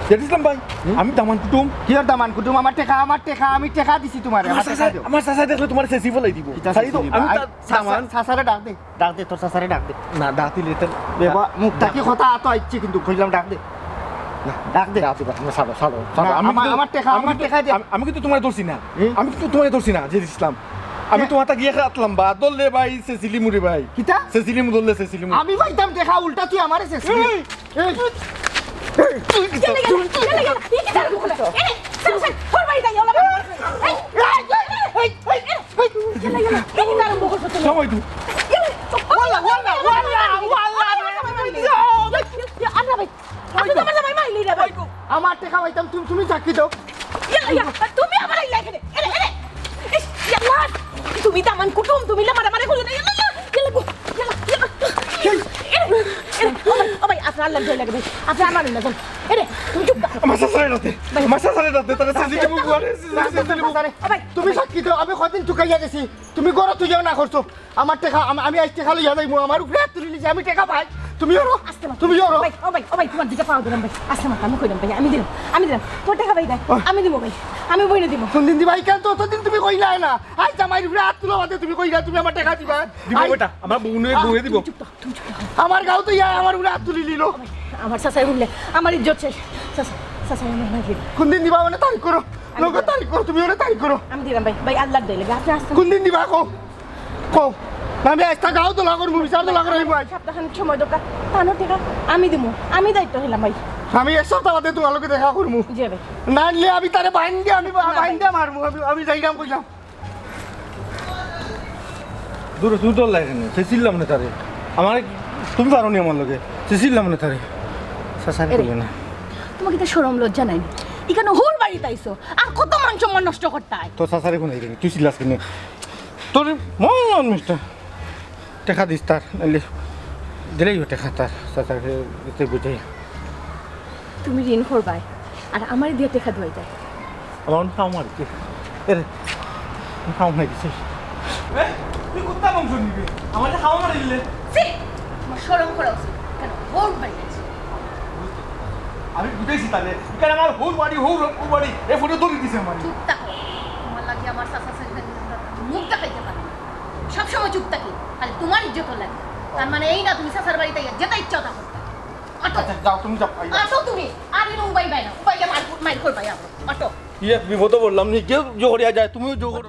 জেড ইসলাম ভাই, হুম? আমি দামান কুটুম। কিয়র দামান কুটুম? আমার টেকা, আমার টেকা, আমি টেকা দিছি তোমারে, আমার আমার টেকা চাচা, দিও। আমার চাচা দেখলে তোমারে ছেছি ফালাই দিবো। কিতা চাই তো, ছেছি দিবা? আমি আই, তা-, চাচা, দামান। চাচারে ডাক দে, ডাক দে, তোর চাচারে ডাক দে। না, ডাক দিলে তো বেবা, মুখ থাকি কথা আতো আইছে কিন্তু, কইলাম ডাক দে। না, ডাক দে। ডাক দিবা, না, ছাড়ো, ছাড়ো, ছাড়ো। না, আমি আমার, কিন্তু, আমার টেকা, আমি আমার কিন্তু, টেকা দে। আমি, আমি কিন্তু তোমারে ধরছি না। হুম? আমি কিন্তু তোমারে ধরছি না, জেড ইসলাম। আমি কে? তোমারটা গিয়া খাতলাম বা, ধরলে ভাই, ছেছিলিমু রে ভাই। কিতা? ছেছিলিমু, ধরলে ছেছিলিমু। আমি পাইতাম টেকা, উল্টা তুই আমারে ছেছিলি। এই! এই! এই! তুই কিতা? গেলে, গেলে, গেলে। ই কিতা আরম্ভ করলে? এ, স্যার, স্যার, তোর বাড়ি যাই, ওলা বাবা। এই, এই, এই, এই, এই, এই, এই, গেলে, গেলে। ই কিতা আরম্ভ করছো তুমি? সময় তুই। গেলে। ওয়াল্লা, ওয়াল্লা, ওয়াল্লা, ওয়াল্লা। ইয়া, ইয়া, আল্লাহ ভাই। আপনি তো আমার জামাই মারলি রে ভাই। আমার টেকা পাইতাম, তুমি, তুমি সাক্ষী দাও। ইয়া, ইয়া, তুমি আবার আইলা এখানে। এরে, এরে। ইস, ইয়াল্লা। তুমি তো আমার কুটুম, তুমি লা মারামারি করিও না। ইয়াল্লা, ইয়াল্লা, ইয়াল্লা, ইয়াল্লা, ইয়াল্লা। এরে, এরে, ও ভাই, ও ভাই, আপনার আল্লাহ ভয় লাগে ভাই। আপনি আমার আল্লাহ যান। এরে, তুমি চুপ থাকো। আমার চাচারে ডাক দে। ভাই। আমার চাচারে ডাক দে, তারা ছেছিলিমু বুয়ারে, ছেছিলিমু। ও ভাই, তুমি সাক্ষী দাও, আমি কদিন চুকাইয়া গেছি। তুমি ঘরো তুই যাও না করছো। আমার টেকা, আমি, আমি আইজ টেকা লইয়া যাইমু, আমার উপরে আত তুলি নিছে, আমি টেকা পাই। তুমি ওরো, আস্তে মাত। তুমি ওরো। ভাই, ও ভাই, ও ভাই, তোমার দিকে পাও দিলাম ভাই। আস্তে মাত, আমি কইলাম ভাই, আমি দিলাম, আমি দিলাম। তোর টেকা ভাই দেয়, ওহ। আমি দিমু ভাই, আমি বইনে দিমু। কোন দিন দিবা? ইখান তো অতদিন তুমি কইলায় না। আইজ আমার উপরে আত তুলা বাদে তুমি কইলা তুমি আমার টেকা দিবা। দিমু আই- বেটা, আমার বউ নিয়ে আহ, বউয়ে দিমু। তুমি চুপ থাকো, তুমি চুপ থাকো। আমার গাঁও তো ইয়া, আমার উপরে আত তুলি নিল। ও ভাই, আমার চাচায় হুনলে, আমার ইজ্জত শেষ। চাচা, চাচা, আমার মাইরে। কোন দিন দিবা মানে তারিখ করো। আমি লোকে দিলাম। তারিখ করো, তুমি ওরে তারিখ করো। আমি দিলাম ভাই, ভাই আল্লাহর দোহাই লাগে, আপনি আসেন। কোন দিন দিবা কও? কও। না, আমি আইজ তা গাঁও দলা করমু, বিচার দলা করাইমু আইজ। সপ্তাহখানিক সময় দরকার। তানর টেকা আমি দিমু, আমি দায়িত্ব নিলাম ভাই। আমি এক সপ্তাহ বাদে তোমার লগে দেখা করমু। জি ভাই। না নিলে আমি তারে বাইন্ধে, আমি বা-, না ভাই। বাইন্ধে মারমু, আমি, আমি যাইরাম কইলাম। দূরে তুই ডর লাগে কেনে? ছেছিলাম না তারে। আমারে তুমি পারো নি আমার লগে? ছেছিলাম না তারে। চাচারে এরে, কইও না। তোমার কিতা শরম লজ্জা নাই? ইখানো হউর বাড়িত আইছো, আর কত মান সম্মান নষ্ট করতায়? তোর চাচারে কোন আইরে? তুই চিল্লাস কেনে? তোর মন মিষ্টা। টেকা দিস তার, নাইলে দিলেই ও টেকা তার, চাচারে এতে বুঝাই। তুমি ঋণ করবায়, আর আমারে দিয়া টেকা দেওয়াই যায়। আমার অন খাও মারি, কি? এরে, খাও মারি দিছে। এ, তুই কুত্তা বংশ নিবি? আমারে খাও মারি দিলে। ছি! তোমার শরম করা উচিত। কেন? হউর বাড়ি আইছো। আমি বুঝাইছি তারে, ইখান আমার হউর বাড়ি, হউর, হউর বাড়ি, এ ফোনে দৌড়ি দিছে আমার। চুপ থাকো। তোমার লাগি আমার চাচা চাচি মুখ দেখাইতে পারে না। সবসময় চুপ থাকি, খালি তোমার ইজ্জতর লাগি। তার মানে এই না তুমি চাচার বাড়িতে গিয়া যেটা ইচ্ছা ওটা করতে। অটো। আচ্ছা, যাও, তুমি যাও, ভাই, যাও। অটো তুমি। আর এই রুম বাই বাই না, বাইরে মার, মার করবাই আবার। অটো। ইয়ে, বিপদে পড়লাম, নিজে জোহরিয়া যায়, তুমিও জোহর।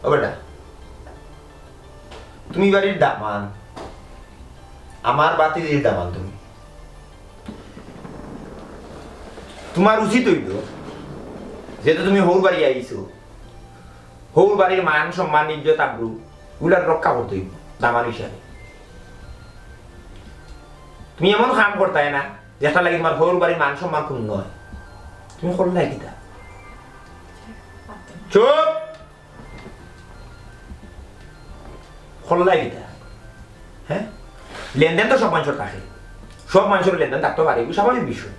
ও বেটা, তুমি বাড়ির দামান, আমার বাতিজির দামান তুমি। তোমার উচিত অইল, যেহেতু তুমি হউর বাড়ি আইছো, হউর বাড়ির মান সম্মান ইজ্জত আবরু ইগুলার রক্ষা করতে অইব দামান হিসাবে। তুমি এমন কাম করতায় না যেটা লাগি তোমার হউর বাড়ির মান সম্মান ক্ষুণ্ণ অয়। তুমি করলায় কিতা? চুপ! করলায় কিতা? হ্যাঁ, লেনদেন তো সব মানষর থাকে, সব মানষর লেনদেন থাকতে পারে, এগুলো স্বাভাবিক বিষয়।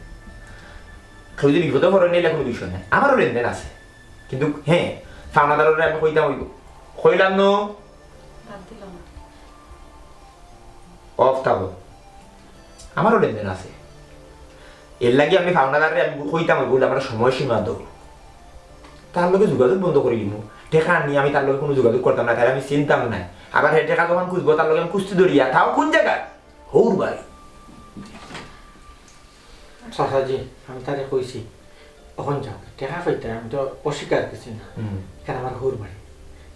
কেউ যদি বিপদে পড়ে নিলে কোনো বিষয় নাই, আমারও লেনদেন আছে। কিন্তু হ্যাঁ, পাওনাদাররে আমি কইতাম অইব, কইলাম নু? বাদ দিলাম না। অফ থাকো, আমারও লেনদেন আছে। এর লাগি আমি পাওনাদাররে আমি কইতাম অইব, আমার সময়সীমা দেও, তার লগে যোগাযোগ বন্ধ করি দিমু। টেকা আনি আমি তার লগে কোনো যোগাযোগ করতাম না, তারে আমি চিনতাম না। আবার হে টেকা যখন খুঁজবো, তার লগে আমি কুস্তি ধরিয়া, তাও কোন জায়গায়? হউর বাড়ি। চাচাজি, আমি তারে কইছি, অখন যাও, টেকা পাইতে আমি তো অস্বীকার করছি না। হুম। এখানে আমার হউর বাড়ি,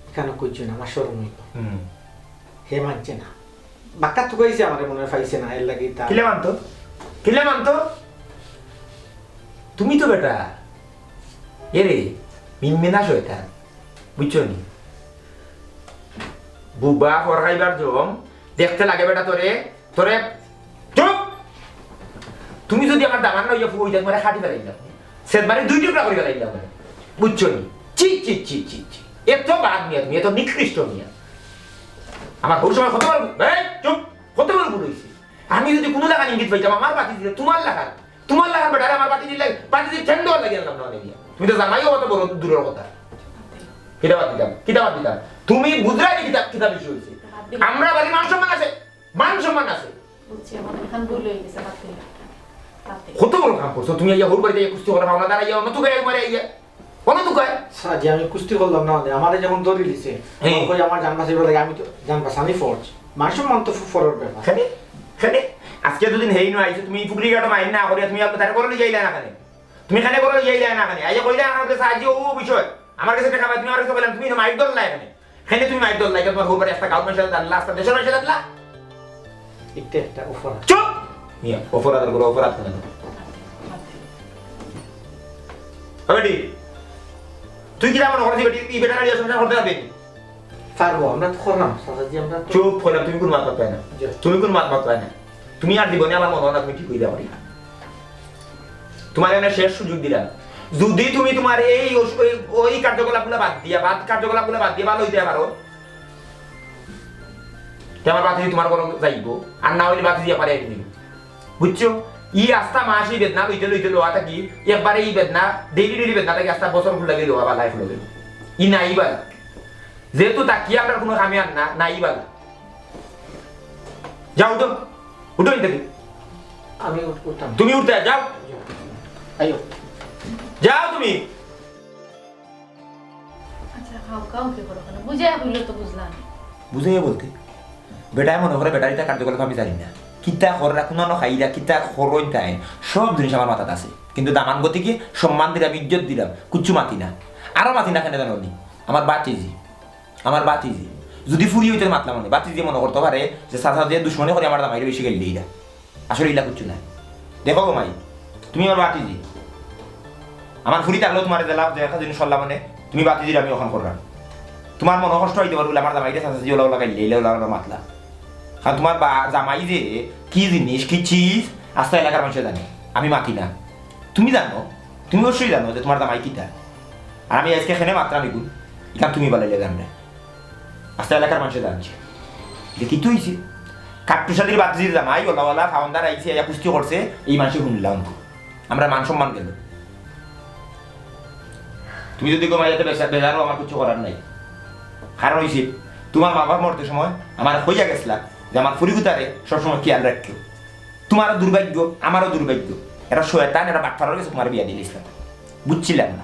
এখানে কইছি না, আমার শরম অইব। হুম। হে মানছে না, বাক্কা তুকাইছে আমারে, মনে হয় পাইছে না, এর লাগি তার কিলা মানতো? কিলা মানতো? তুমি তো বেটা, এরে, মিনমিনা শয়তান, বুঝছো নি? বুবা ফরহাইবার জম, দেখতে লাগে বেটা তোরে, তোরে, চুপ! তুমি যদি আমার দামান না অইয়া ফুয়া অইতা, তোমারে কাটি ফেলাইলাম। সেদমারি দুই টুকরা করি ফেলাইলাম। বুঝছো নি? চি, চি, চি, চি, চি। এত বাদ মিয়া তুমি, এত নিকৃষ্ট মিয়া। আমার হউর সময় কত বড়, এই, চুপ! কত বড় ভুল অইছে। আমি যদি কোনো লাখান ইঙ্গিত পাইতাম, আমার বাতিজিরে, তোমার লাখান, তোমার লাখান বেটারে আমার বাতিজির লাগি, বাতিজির ঠেন্ডো লাগি আনলাম না অনে মিয়া। তুমি তো জামাইও অত বড় দূরের কথা। কিতা বাদ দিতাম? কিতা বাদ দিতাম? তুমি বুঝরায় নি কিতা, কিতা বিষয় অইছে? আমরা বাড়ির মান সম্মান আছে, মান সম্মান আছে। বুঝছি, আমার এখান ভুল হয়ে গেছে, বাদ দিলাম। বাদ দিলাম। কত বড় কাম করছো তুমি, আইয়া হউর বাড়িতে আইয়া কুস্তি করা, পাওনাদার আইয়া, অন্য তুকায় একবারে আইয়া, অন্য তুকায়। চাচাজি, আমি কুস্তি করলাম না, মানে, আমারে যখন ধরি দিছে, হ্যাঁ। তখন কই আমার জান বাঁচাইবার লাগি, আমি তো জান বাঁচানি ফরজ, মান সম্মান তো ফরর ব্যাপার। কেনে? কেনে? আজকে দুদিন হেই নু আইছো, তুমি ফুকরি গাটো মাইন না করিয়া তুমি তারে করে লইয়া আইলা না কেনে? তুমি কেনে করে লইয়া আইলা না কেনে? আইয়া কইলা আমার কাছে আইজ ও বিষয়, আমার কাছে টেকা পাই, তুমি আমার কাছে কইলাম, তুমি মাইর ধরলা কেনে? কেনে তুমি মাইর ধরলা, তোমার হউর বাড়ি একটা গাঁওর মানুষে জানলা, একটা দেশের মানুষে জানলা? এটা একটা অপরাধ। চুপ! মিয়া, অপরাধের করে অপরাধ কেনে? হবে ঠিক। তুই কিতা মনে করছিস বেটি, এই বেটার লইয়া সংসার করতে পারবে? পারবো, আমরা তো করলাম, চাচাজি, আমরা তো চুপ কইলাম, তুমি কোন মাত মাতবায় না। জি। তুমি কোন মাত মাতবায় না। তুমি আর জীবনে আমার মনে হয় না তুমি ঠিক অইয়া পারি। তোমার এখানে শেষ সুযোগ দিলাম, যদি তুমি তোমার এই অস-, ওই, ওই কার্যকলাপগুলো বাদ দিয়া, বাদ কার্যকলাপগুলো বাদ দিয়া ভালো অইতে পারো, তে আমার বাতিজি তোমার ঘরো যাইবো, আর না অইলে বাতিজি একবারে আইনি। বুঝছো? ই আস্তা মাস ই বেদনা লইতে লইতে লওয়া থাকি, একবারে ই বেদনা, ডেইলি ডেইলি বেদনা থাকি আস্তা বছর ফুল লাগে লওয়া বা লাইফ লগে। ই নাই বালা। যেহেতু তাকি আমরা কোনো কামে আর না, নাই বালা। যাও উঠো, উঠো ইন থাকি। আমি উঠ-, উঠতাম। তুমি উঠতে যাও, আইও। যাও তুমি। আচ্ছা, খাও, খাও, কি করো কেন? বুঝে বললে তো বুঝলাম। বুঝাইয়া বলতে, বেটায় মনে করে বেটার ইতা কার্যকলাপ আমি জানি না, কিতা কররা, কুনানো খাইরা, কিতা করইন তাইন, সব জিনিস আমার মাথাত আছে। কিন্তু দামান গতিকে সম্মান দিলাম, ইজ্জত দিলাম, কুচ্ছু মাতি না। আরো মাতি না কেনে জানো নি? আমার বাতিজি, আমার বাতিজি। যদি ফুরি অইতে মাতলাম অনে, বাতিজি মনে করতে পারে যে চাচা যে দুশমনি করে আমার দামাইরে বেশি গাইল দিলা। আসলে ইলা কুচ্ছু নাই। দেখো গো মাই, তুমি আমার বাতিজি। আমার ফুরি থাকলেও তোমার জেলা যে একটা জিনিস করলাম মানে, তুমি বাতিজির আমি অখন করলাম। তোমার মনে কষ্ট অইতে পারে, বলে আমার জামাইরে চাচা জি ওলা ওলা গাইলে, ইলা ওলা ওলা মাতলা। কারণ তোমার বা-, জামাই যে কি জিনিস, কি চিজ, আস্তা এলাকার মানুষে জানে। আমি মাতি না। তুমি জানো, তুমি অবশ্যই জানো যে তোমার জামাই কিতা। আর আমি আজকে এখানে মাতলাম এগুন, ইখান তুমি বালাইলে জানবে। আস্তা এলাকার মানুষে জানছে। যে কিতা অইছে? কাট্টুসাদির বাতিজির জামাই, ওলা ওলা, ফাউন্ডার আইছে, আইয়া কুস্তি করছে, এই মানুষে শুনলাম। আমরার মান সম্মান গেল। তুমি যদি ঘুমাই যাইতে বেজা-, বেজারও আমার কিচ্ছু করার নাই। কারণ অইছে, তুমার মা বাপ মরতে সময় আমারে কইয়া গেছলা যে আমার ফুরিগুতারে সবসময় খিয়াল রাখিও। তুমারও দুর্ভাগ্য, আমারও দুর্ভাগ্য, এরা শয়তান, এরা বাটপারর গেছে তুমারে বিয়া দিলাইছলাম, বুঝছিলাম না।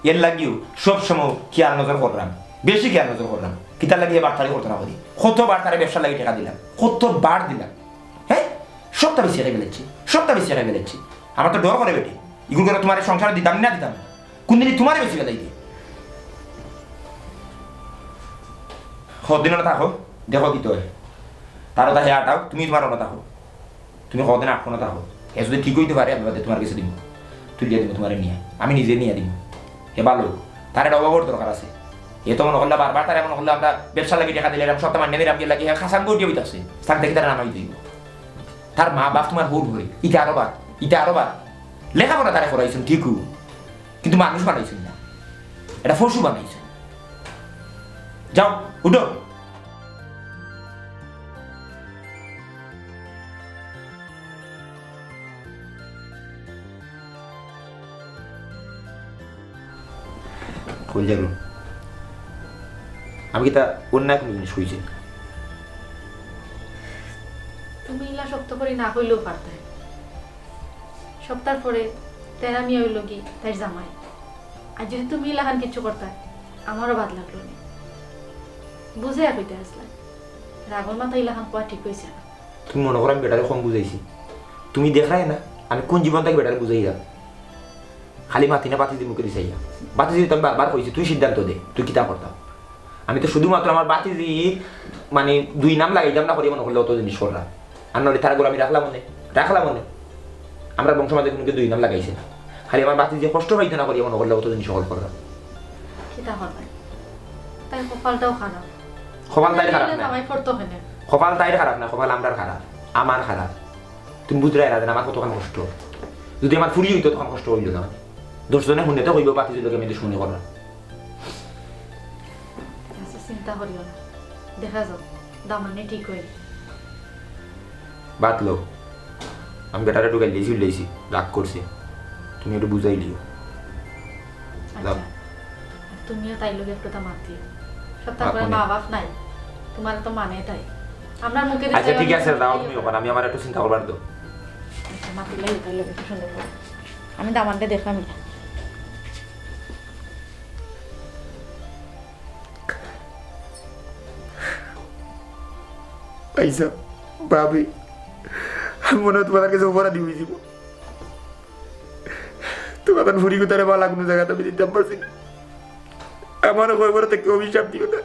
এর লাগিও সবসময় খিয়াল নজর কররাম, বেশি খিয়াল নজর কররাম। কিতার লাগি হে বাটপারি করতো না করি? কতবার তারে ব্যবসার লাগি টেকা দিলাম, কতবার দিলাম। হ্যাঁ, সবটা বেশি খাই ফেলেছি, সবটা বেশি খাই ফেলেছি। আমার তো ডর করে বেটি, ইগুর করে তুমারে সংসার দিতাম না দিতাম, কুনদিনই তুমারে বেশি ফেলাই দি। কদিন না থাকো, দেখো কিতা অয়। তারও তা হে আটাও, তুমি তুমার অনো থাকো। তুমি কদিন আটকো না থাকো। হে যদি ঠিক অইতে পারে, আমি বাদে তুমার গেছে দিমু। তুলিয়া দিমু তুমারে নিয়া। আমি নিজে নিয়া দিমু। হে ভালো। তার একটা অভাবর দরকার আছে। হে তো মনো করলা বারবার তারে মনো করলা আমরা ব্যবসার লাগি টেকা দিলাম, সবটা মানিয়া দিলাম, কি লাগি, হে খাসাং গটিয়া বইতাছে। তার দেখি তারা নামাই দিব। তার মা বাপ তুমার হউর হই। ইটা আরো বাদ। ইটা আরো বাদ। লেখাপড়া তারে করাইছইন ঠিকউ। কিন্তু মানুষ বানাইছইন না। এটা পশু বানাইছইন। যাও, উঠো। কইল যাইবো। আমি কিতা অন্যায় কুনু জিনিস কইছি? তুমি ইলা শক্ত করি না কইলেও পারতায়। সপ্তাহ পরে তেরা মিয়া অইলো গি তাইর জামাই। আর যদি তুমি ইলাখান কিছু করতায়, আমারও বাদ লাগলো নি। বুঝাইয়া কইতে আছলায়, রাগর মাথায় ইলাখান কওয়া ঠিক অইছে না। তুমি মনো করো আমি বেটারে কম বুঝাইছি? তুমি দেখরায় না আমি কুন জীবন থাকি বেটারে বুঝাইরাম। খালি মাতি না, বাতিজির মুখে দিছাইয়া। বাতিজিরে তো আমি বারবার কইছি, তুই সিদ্ধান্ত দে, তুই কিতা করতা। আমি তো শুধুমাত্র আমার বাতিজি, মানে, দুই নাম লাগাইতাম না করিয়া মনো করলে অত জিনিস কররা। আর নাইলে তার ঘরো আমি রাখলাম অনে, রাখলাম অনে। আমরার বংশ মাঝে কুনু কেউ দুই নাম লাগাইছে না। খালি আমার বাতিজি কষ্ট পাইতো না করিয়া মনো করলে অত জিনিস হকল কররা। কিতা করবা? তাইর কপালটাও খারাপ। কপাল তাইর খারাপ না। জামাই পড়তো কেনে? কপাল তাইর খারাপ না, কপাল আমরার খারাপ। আমার খারাপ। তুমি বুঝরায় না যে আমার কতখান কষ্ট। যদি আমার ফুরি অইতো, তখন কষ্ট অইলো না। দশ জনে হুনলে তো কইবো, বাতিজির লগে আমি দুশমনি করলাম। আচ্ছা, চিন্তা করিও না, দেখা যাক, দামান্নে ঠিক অই। বাদ লও, আমি বেটারে ঢুকাইলিছি, উল্লাইছি, রাগ করছে, তুমি একটু বুঝাইলিও। আচ্ছা, যাও। আর তুমিও তাইর লগে একটু তা মাতিও। সব তার বাপ করে মানে? মা বাপ নাই, তুমার তো মানে তাই। আমরার মুখে আচ্ছা, ঠিক আছে, যাও তুমি ওখানে, আমি আমার একটু চিন্তা করবার দাও। আচ্ছা, মাতিলাই তাইর লগে একটু সুন্দর করে। আমি দামান্নে দেখলাম। আইসা, ভাবি, আমি মনে হয় তুমার কাছে অপরাধী অইযিমু। তুমার ফুরিগুতারে ভালা কুনু জাগাত আমি দিতাম পারছি না। আমারে কয়বার থাকি অভিশাপ দিও না।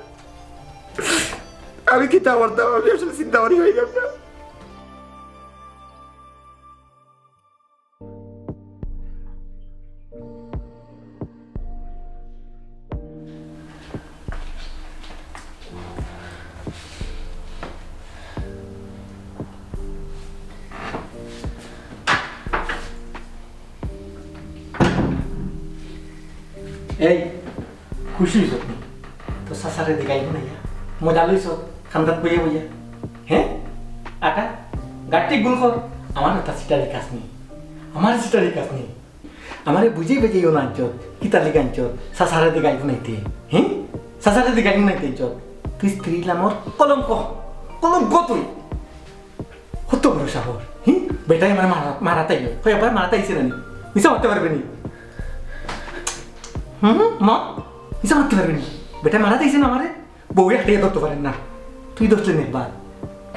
আমি কিতা করতাম, আমি আসলে চিন্তা করি অইলাম না। এই, খুশি অইছত নি? তো চাচারে দেখাইব না ইয়া? মজা লইছ? খান্দাত বইয়া বইয়া। হ্যাঁ? আটা? গাট্টি গুল কর। আমার ওটা সিটারি কাজ নেই। আমার সিটারি কাজ নেই। আমারে বুঝাই বুঝাইও না আনছত। কিতার লাগি আনছত? চাচারে দেখাইব নাইতে। হ্যাঁ? চাচারে দেখাইব নাইতে আনছত। তুই স্ত্রী লামর কলঙ্ক। কলঙ্ক তুই। কত বড় সাহস, হি? বেটায় আমারে মারা-, মারাত আইলো। কই, আবার মারাত আইছে না নি? মিছা মারতে পারবে নি? হুম, মা? মিছা মারতে পারবে নি? বেটায় মারাত আইছে না আমারে? বউয়ে হাটিয়ে ধরতে পারেন না। তুই ধরছস নি একবার?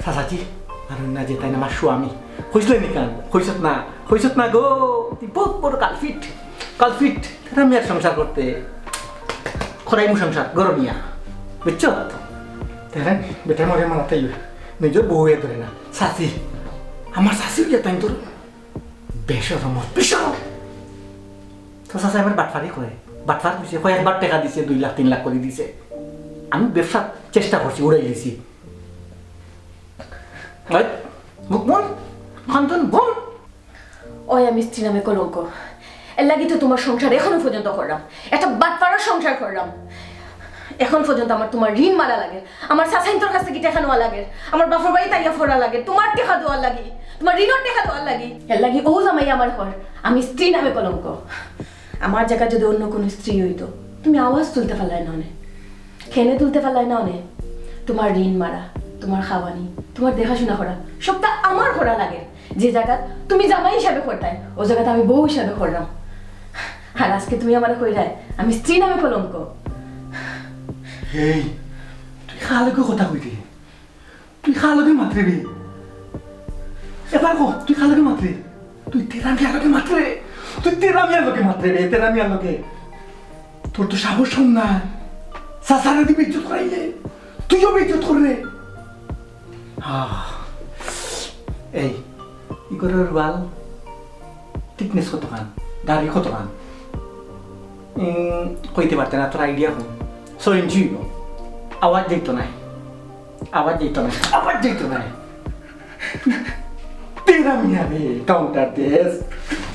চাচাজি, আর না যে তাই না আমার স্বামী। কইছলে নি কান? কইছত না, কইছত না গো। তুই বহুত বড় culprit, culprit। তারা আমি আর সংসার করতে। খরাইমু সংসার, গরমিয়া। বুঝছো? দেখেন, বেটা মরে মারাত আইলো। নিজর বউয়ে ধরে না। চাচি। আমার চাচি অইয়া তাই ধরে। বেশরম, বেশরম। তো চাচা এবার বাটফারি করে। বাটফার কইছে, কয় একবার টেকা দিছে, দুই লাখ, তিন লাখ করি দিছে। আমি ব্যবসার চেষ্টা করছি, উড়াই দিছি। ওই, মুখ বন্ধ, কান বন্ধ। ওই আমি স্ত্রী নামে কলঙ্ক। এর লাগি তো তুমার সংসার এখনো পর্যন্ত করলাম। একটা বাটপাড়ার সংসার করলাম। এখন পর্যন্ত আমার তুমার ঋণ মারা লাগে, আমার চাচাইন্তর কাছ থাকি টেকা নেওয়া লাগে, আমার বাপর বাড়িত আইয়া পড়া লাগে, তুমার টেকা দেওয়ার লাগি, তুমার ঋণর টেকা দেওয়ার লাগি। এর লাগি অউ জামাই আমার কর, আমি স্ত্রী নামে কলঙ্ক। আমার জাগাত যদি অন্য কুনু স্ত্রী অইতো, তুমি আওয়াজ তুলতে পারলায় না অনে, কেনে তুলতে পারলায় না অনে। তুমার ঋণ মারা, তুমার খাওয়ানি, তুমার দেখাশুনা করা, সবটা আমার করা লাগে। যে জাগাত তুমি জামাই হিসাবে করতায়, অউ জাগাত আমি বউ হিসাবে করলাম। আর আজকে তুমি আমারে কইরায় আমি স্ত্রী নামে কলঙ্ক। এই, তুই কার লগে কথা কইতে? তুই কার লগে মাতরে বে? এবার কো, তুই কার লগে মাতরে? তুই তেরা মিয়ার লগে মাতরে। তুই তেরা মিয়ার লগে মাতরে বে, তেরা মিয়ার লগে। তোর তো সাহস কম না। চাচারে দি বেইজ্জত করাইলে, তুইও বেইজ্জত কররে। আহ, এই, ই ঘরর ওয়াল থিকনেস কতখান, দাড়ি কতখান? উম, কইতে পারতে না, তোর আইডিয়া কম। ছয় ইঞ্চি অইবো। আওয়াজ যাইতো নায়, আওয়াজ যাইতো নায়, আওয়াজ যাইতো নায়। তেরা মিয়া রে, কাউন্টার দেস।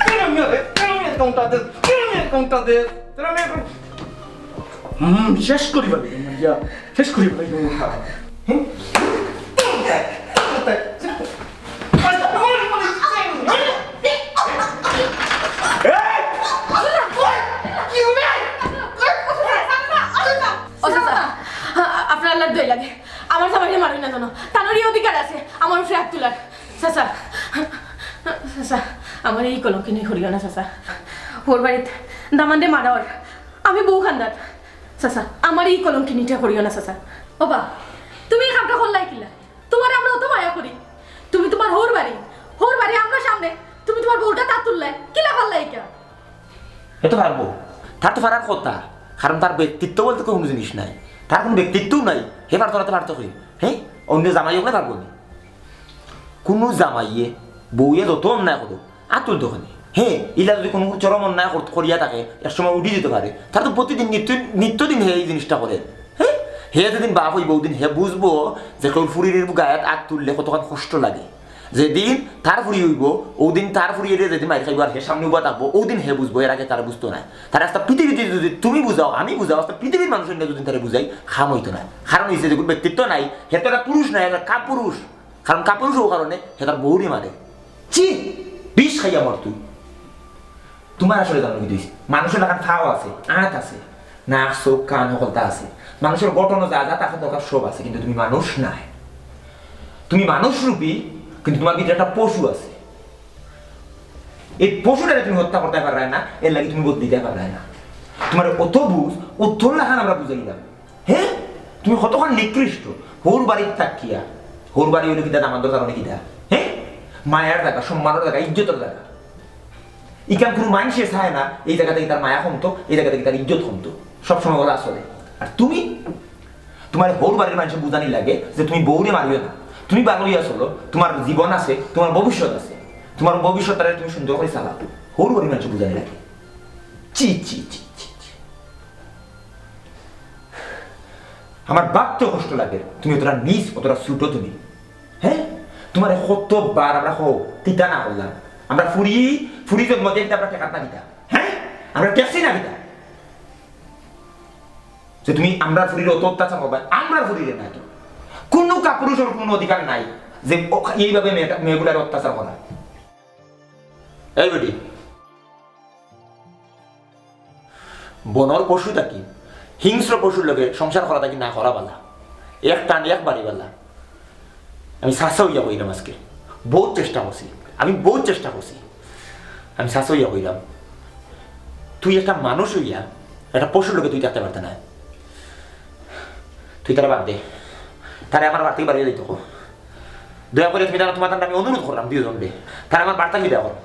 তেরা মিয়া রে, তেরা মিয়া কাউন্টার দেস, তেরা মিয়া কাউন্টার দেস, তেরা মিয়া কাউন্টার। হুম, শেষ করি বলে, ইয়া, শেষ করি বলে, ইয়া। হুম? ও চাচা, আপনার আল্লাহর দোয়াই লাগে, আমার জামাইরে মারইন না জানো, তানরই অধিকার আছে আমার উপরে হাত তুলার। চাচা, চাচা, আমারে ই কলঙ্কিনী করিও না চাচা। হউর বাড়িত দামান্দে মারর, আমি বউ কান্দাত। চাচা, আমারে ই কলঙ্কিনীটা করিও না চাচা। ও বা, তুমি ই কামটা করলায় কিলা? তুমারে আমরা অত মায়া করি, তুমি তুমার হউর বাড়ি, হউর বাড়ি আমরার সামনে, তুমি তুমার বউটাত আত তুললায়, কিলা পারলায় ইটা? হে তো পারবো, তার তো পারার কথা, কারণ তার ব্যক্তিত্ব বলতে কুনু জিনিস নাই, তার কুনু ব্যক্তিত্বও নাই, হে পারতো না, তে পারতো কই? হে, অন্য জামাই অকলে পারবো নি? কুনু জামাইয়ে বউয়ে যত অন্যায় করো, আত তুলতো কেনে? হে, ইলা যদি কুনু চরম অন্যায় কর-, করিয়া থাকে, এক সময় উঠি যেতে পারে। তার তো প্রতিদিন নিত্য, নিত্যদিন হে ই জিনিসটা করে। হে, হে যেদিন বাপ অইবো, অউদিন হে বুঝবো যে কেউর ফুরির গায়েত আত তুললে কতখান কষ্ট লাগে। যেদিন তার ফুরি অইবো, অউদিন তার ফুরিয়ে যেদিন মাইর খাইবো আর হে সামনে উবা থাকবো, অউদিন হে বুঝবো, এর আগে তারে বুঝতো নায়। তারে আস্তা পৃথিবীত যদি তুমি বুঝাও, আমি বুঝাও, আস্তা পৃথিবীর মানুষর যদি তারে বুঝাই, কাম অইতো নায়। কারণ অইছে যে কুনু ব্যক্তিত্ব নাই, হে তো একটা পুরুষ নায়, একটা কাপুরুষ। কারণ কাপুরুষ অওয়ার কারণে হে তার বউরে মারে। ছি, বিষ খাইয়া মর তুই। তুমার আসলে জানো কি দিস? মানুষর লাখান পাও আছে, আত আছে, নাক, চউখ, কান হকলতা আছে। মানুষর গঠনও যা যা থাকা দরকার সব আছে, কিন্তু তুমি মানুষ নায়। তুমি মানুষ রূপী, কিন্তু তুমার ভিতরে একটা পশু আছে। এই পশুটারে তুমি হত্যা করতায় পাররায় না, এর লাগি তুমি বদলিতায় পাররায় না। তুমার অত বুঝ, অত লাখান আমরা বুঝাইলাম। হে? তুমি কতখান নিকৃষ্ট। হউর বাড়িত থাকিয়া। হউর বাড়ি অইলো কিতা, দামান্দর কারণে কিতা? হে? মায়ার জাগা, সম্মানর জাগা, ইজ্জতর জাগা। ইখান কুনু মানষে চায় না, এই জাগা থাকি তার মায়া কমতো, এই জাগা থাকি তার ইজ্জত কমতো। সবসময় অলা চলে। আর তুমি, তুমার হউর বাড়ির মানষে বুঝানি লাগে যে তুমি বউরে মারিও না। তুমি ভালা অইয়া চলো, তুমার জীবন আছে, তুমার ভবিষ্যৎ আছে। তুমার ভবিষ্যৎটারে তুমি সুন্দর করি চালাও। হউর বাড়ির মানষে বুঝানি লাগে। ছি, ছি, ছি, ছি, ছি। আমার ভাবতেও কষ্ট লাগে, তুমি অতটা নিচ, অতটা ছোট তুমি। হে? তুমারে কতবার আমরা কও, কিতা না করলাম। আমরা ফুরি, ফুরি জন্ম দিতে আমরা ঠেকাত না কিতা? হে? আমরা ঠেকছি না কিতা? যে তুমি আমরার ফুরিরে অত অত্যাচার করবায়, আমরার ফুরিরে নায় তো। কুনু কাপুরুষর কুনু অধিকার নাই যে ও-, এইভাবে মেয়েটা, মেয়েগুলারে অত্যাচার করা। এই বেটি, বনর পশু থাকি হিংস্র পশুর লগে সংসার করা থাকি না করা ভালা। এক টান এক বাড়ি ভালা। আমি চাচা অইয়া কইলাম আজকে, বউত চেষ্টা করছি, আমি বউত চেষ্টা করছি। আমি চাচা অইয়া কইলাম, তুই একটা মানুষ অইয়া একটা পশুর লগে তুই থাকতে পারতে না। তুই তারে বাদ দে, তারে আমার বাড়ি থাকি বারইয়া যাইতে ক। দয়া করি তুমি তারা, তুমার তানরে আমি অনুরোধ করলাম দুইজনরে, তারে আমার বাড়ি থাকি বিদায় করো।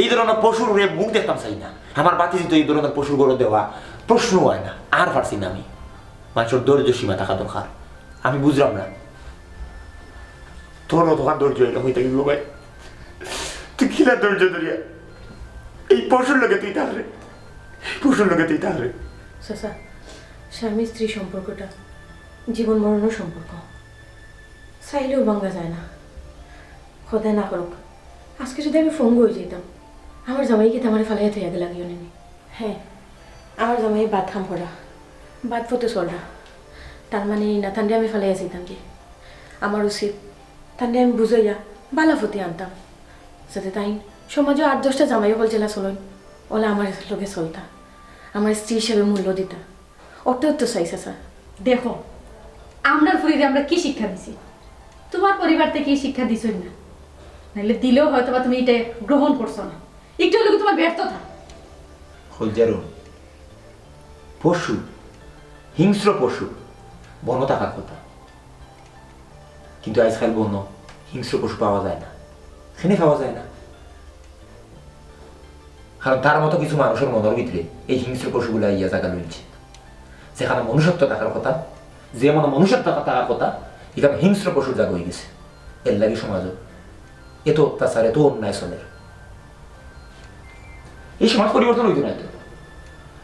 এই ধরনর পশুর মুখ দেখতাম চাই না। আমার ভাতিজিরে তো এই ধরনর পশুর ঘরো দেওয়া প্রশ্ন অয় না। আর পারছি না আমি। মানষর ধৈর্য সীমা থাকা দরকার। আমি বুঝলাম না। তোর অতখান ধৈর্য অইলে অইতে অইবো ভাই। তুই কিলা ধৈর্য ধরিয়া এই পশুর লগে তুই থাকরে, এই পশুর লগে তুই থাকরে। চাচা, স্বামী স্ত্রী সম্পর্কটা জীবন মরণর সম্পর্ক, চাইলেও ভাঙ্গা যায় না। খোদায় না করুক, আজকে যদি আমি পঙ্গু অইযাইতাম, আমার জামাই কিতা আমারে ফালাইয়া থইয়া গেলাগি অনে নি? হে, আমার জামাই বাদ কাম করা, বাদ পথে চলরা। তার মানে ই না, তানরে আমি ফালাইয়া যাইতাম কি? আমার উচিত তানরে আমি বুঝাইয়া বালা পথে আনতাম, যাতে তাইন সমাজো আট দশটা জামাই অকল যেলা চলইন, অলা আমার লগে চলতা, আমার স্ত্রী হিসাবে মূল্য দিতা। অত তো চাই চাচা। দেখো, আমরার ফুরিরে আমরা কি শিক্ষা দিছি? তুমার পরিবার থাকি ই শিক্ষা দিছইন না, নাইলে দিলেও হয়তো বা তুমি ইটা গ্রহণ করছো না। একটু হইলেও তুমার ব্যর্থতা। খোলজারুন, পশু, হিংস্র পশু বনো থাকার কথা, কিন্তু আইজকাইল বনো হিংস্র পশু পাওয়া যায় না। কেনে পাওয়া যায় না? কারণ তার মতো কিছু মানুষর মনর ভিতরে এই হিংস্র পশুগুলা আইয়া জাগা লইছে। যেখানো মনুষ্যত্ব থাকার কথা, যে মনো মনুষ্যত্ব থাকার কথা, ইখানো হিংস্র পশুর জাগা অইগেছে। এরলাগি সমাজো এত অত্যাচার, এত অন্যায় চলের। ই সমাজ পরিবর্তন অইতো নায় তো,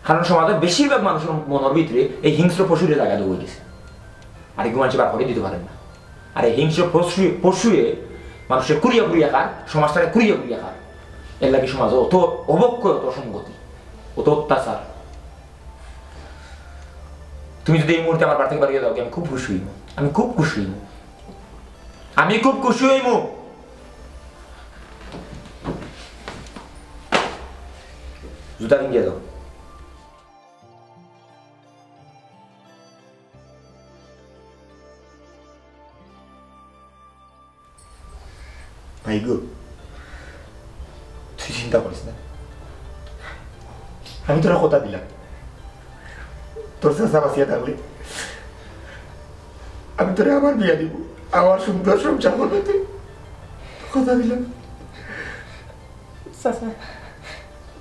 কারণ সমাজর বেশিরভাগ মানুষর মনর ভিতরে এই হিংস্র পশুরে জাগা দেওয়া অইগেছে। আর এগু মানষে বার করি দিতো পারের না। আর এই হিংস্র পশু, পশুয়ে মানষরে কুড়িয়া কুড়িয়া খার, সমাজটারে কুড়িয়া কুড়িয়া খার। এরলাগি সমাজো অত অবক্ষয়, অত অসঙ্গতি, অত অত্যাচার। তুমি যদি এই মুহূর্তে আমার বাড়ি থাকি বারইয়া যাও, আমি খুব খুশি অইমু, আমি খুব খুশি অইমু, আমি খুব খুশি অইমু। জুতা পিন্দিয়া যাও। ভাই গো, তুই চিন্তা করিস না, আমি তোরে কথা দিলাম, তোর চাচা বাঁচিয়া থাকলে আমি তোরে আবার বিয়া দিমু, আমার সুন্দর সংসার করবে তুই, কথা দিলাম। চাচা,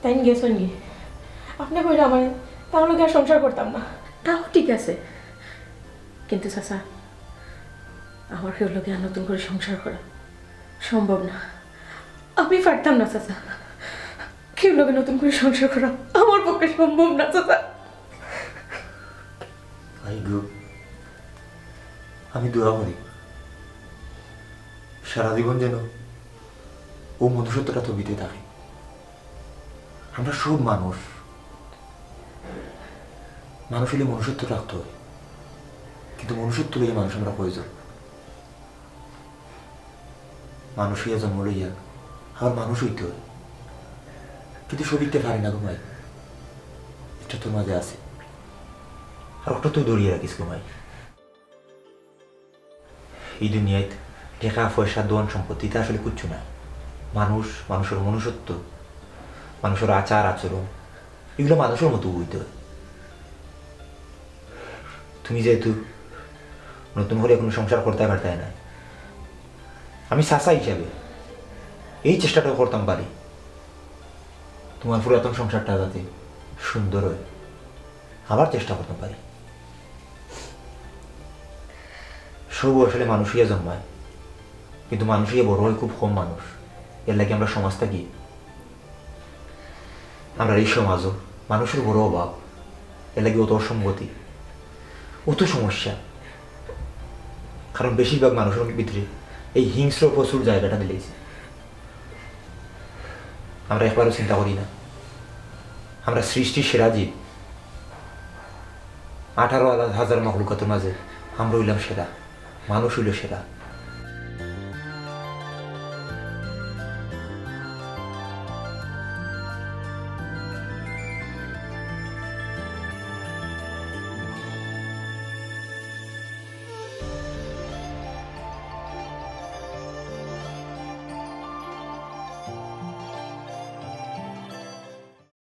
তাইন গেছইন গি, আপনে কইরা আমারে, তার লগে আর সংসার করতাম না। তাও ঠিক আছে, কিন্তু চাচা, আমার কেউর লগে আর নতুন করি সংসার করা সম্ভব না। আমি পারতাম না চাচা, কেউর লগে নতুন করি সংসার করা আমার পক্ষে সম্ভব না চাচা। ভাই গো, আমি দোয়া করি সারা জীবন যেন অউ মনুষ্যত্বটা তোর ভিতরে থাকে। আমরা সব মানুষ, মানুষ অইলে মনুষ্যত্ব থাকতো অয়, কিন্তু মনুষ্যত্ব লইয়া মানুষ আমরা কয়জন? মানুষ অইয়া জন্ম লইয়া আবার মানুষ অইতে অয়, কিন্তু সবিকটা পারি না গো মাই। একটা তোর মাঝে আছে, আর একটা তুই ধরিয়া রাখিস গো মাই। ই দুনিয়াত টেকা, পয়সা, ধন, সম্পত্তি, ইতা আসলে কিচ্ছু না। মানুষ, মানুষর মনুষ্যত্ব, মানুষর আচার আচরণ, ইগুলা মানুষর মতো অইতে অয়। তুমি যেহেতু নতুন করি কুনু সংসার করতায় পারতায় না, আমি চাচা হিসাবে এই চেষ্টাটাও করতাম পারি, তুমার পুরাতন সংসারটা যাতে সুন্দর অয়, আবার চেষ্টা করতাম পারি। সব আসলে মানুষ অইয়া জন্মায়, কিন্তু মানুষ অইয়া বড় অয় খুব কম মানুষ। এরলাগি আমরা সমাজ থাকি, আমরার ই সমাজো মানুষর বড় অভাব, এরলাগি অত অসঙ্গতি, অত সমস্যা। কারণ বেশিরভাগ মানুষর ভিতরে এই হিংস্র পশুর জায়গাটা দিলাইছে। আমরা একবারও চিন্তা করি না, আমরা সৃষ্টির সেরা জীব। আঠারো হাজার মখলুকাতর মাঝে আমরা অইলাম সেরা, মানুষ অইলো সেরা।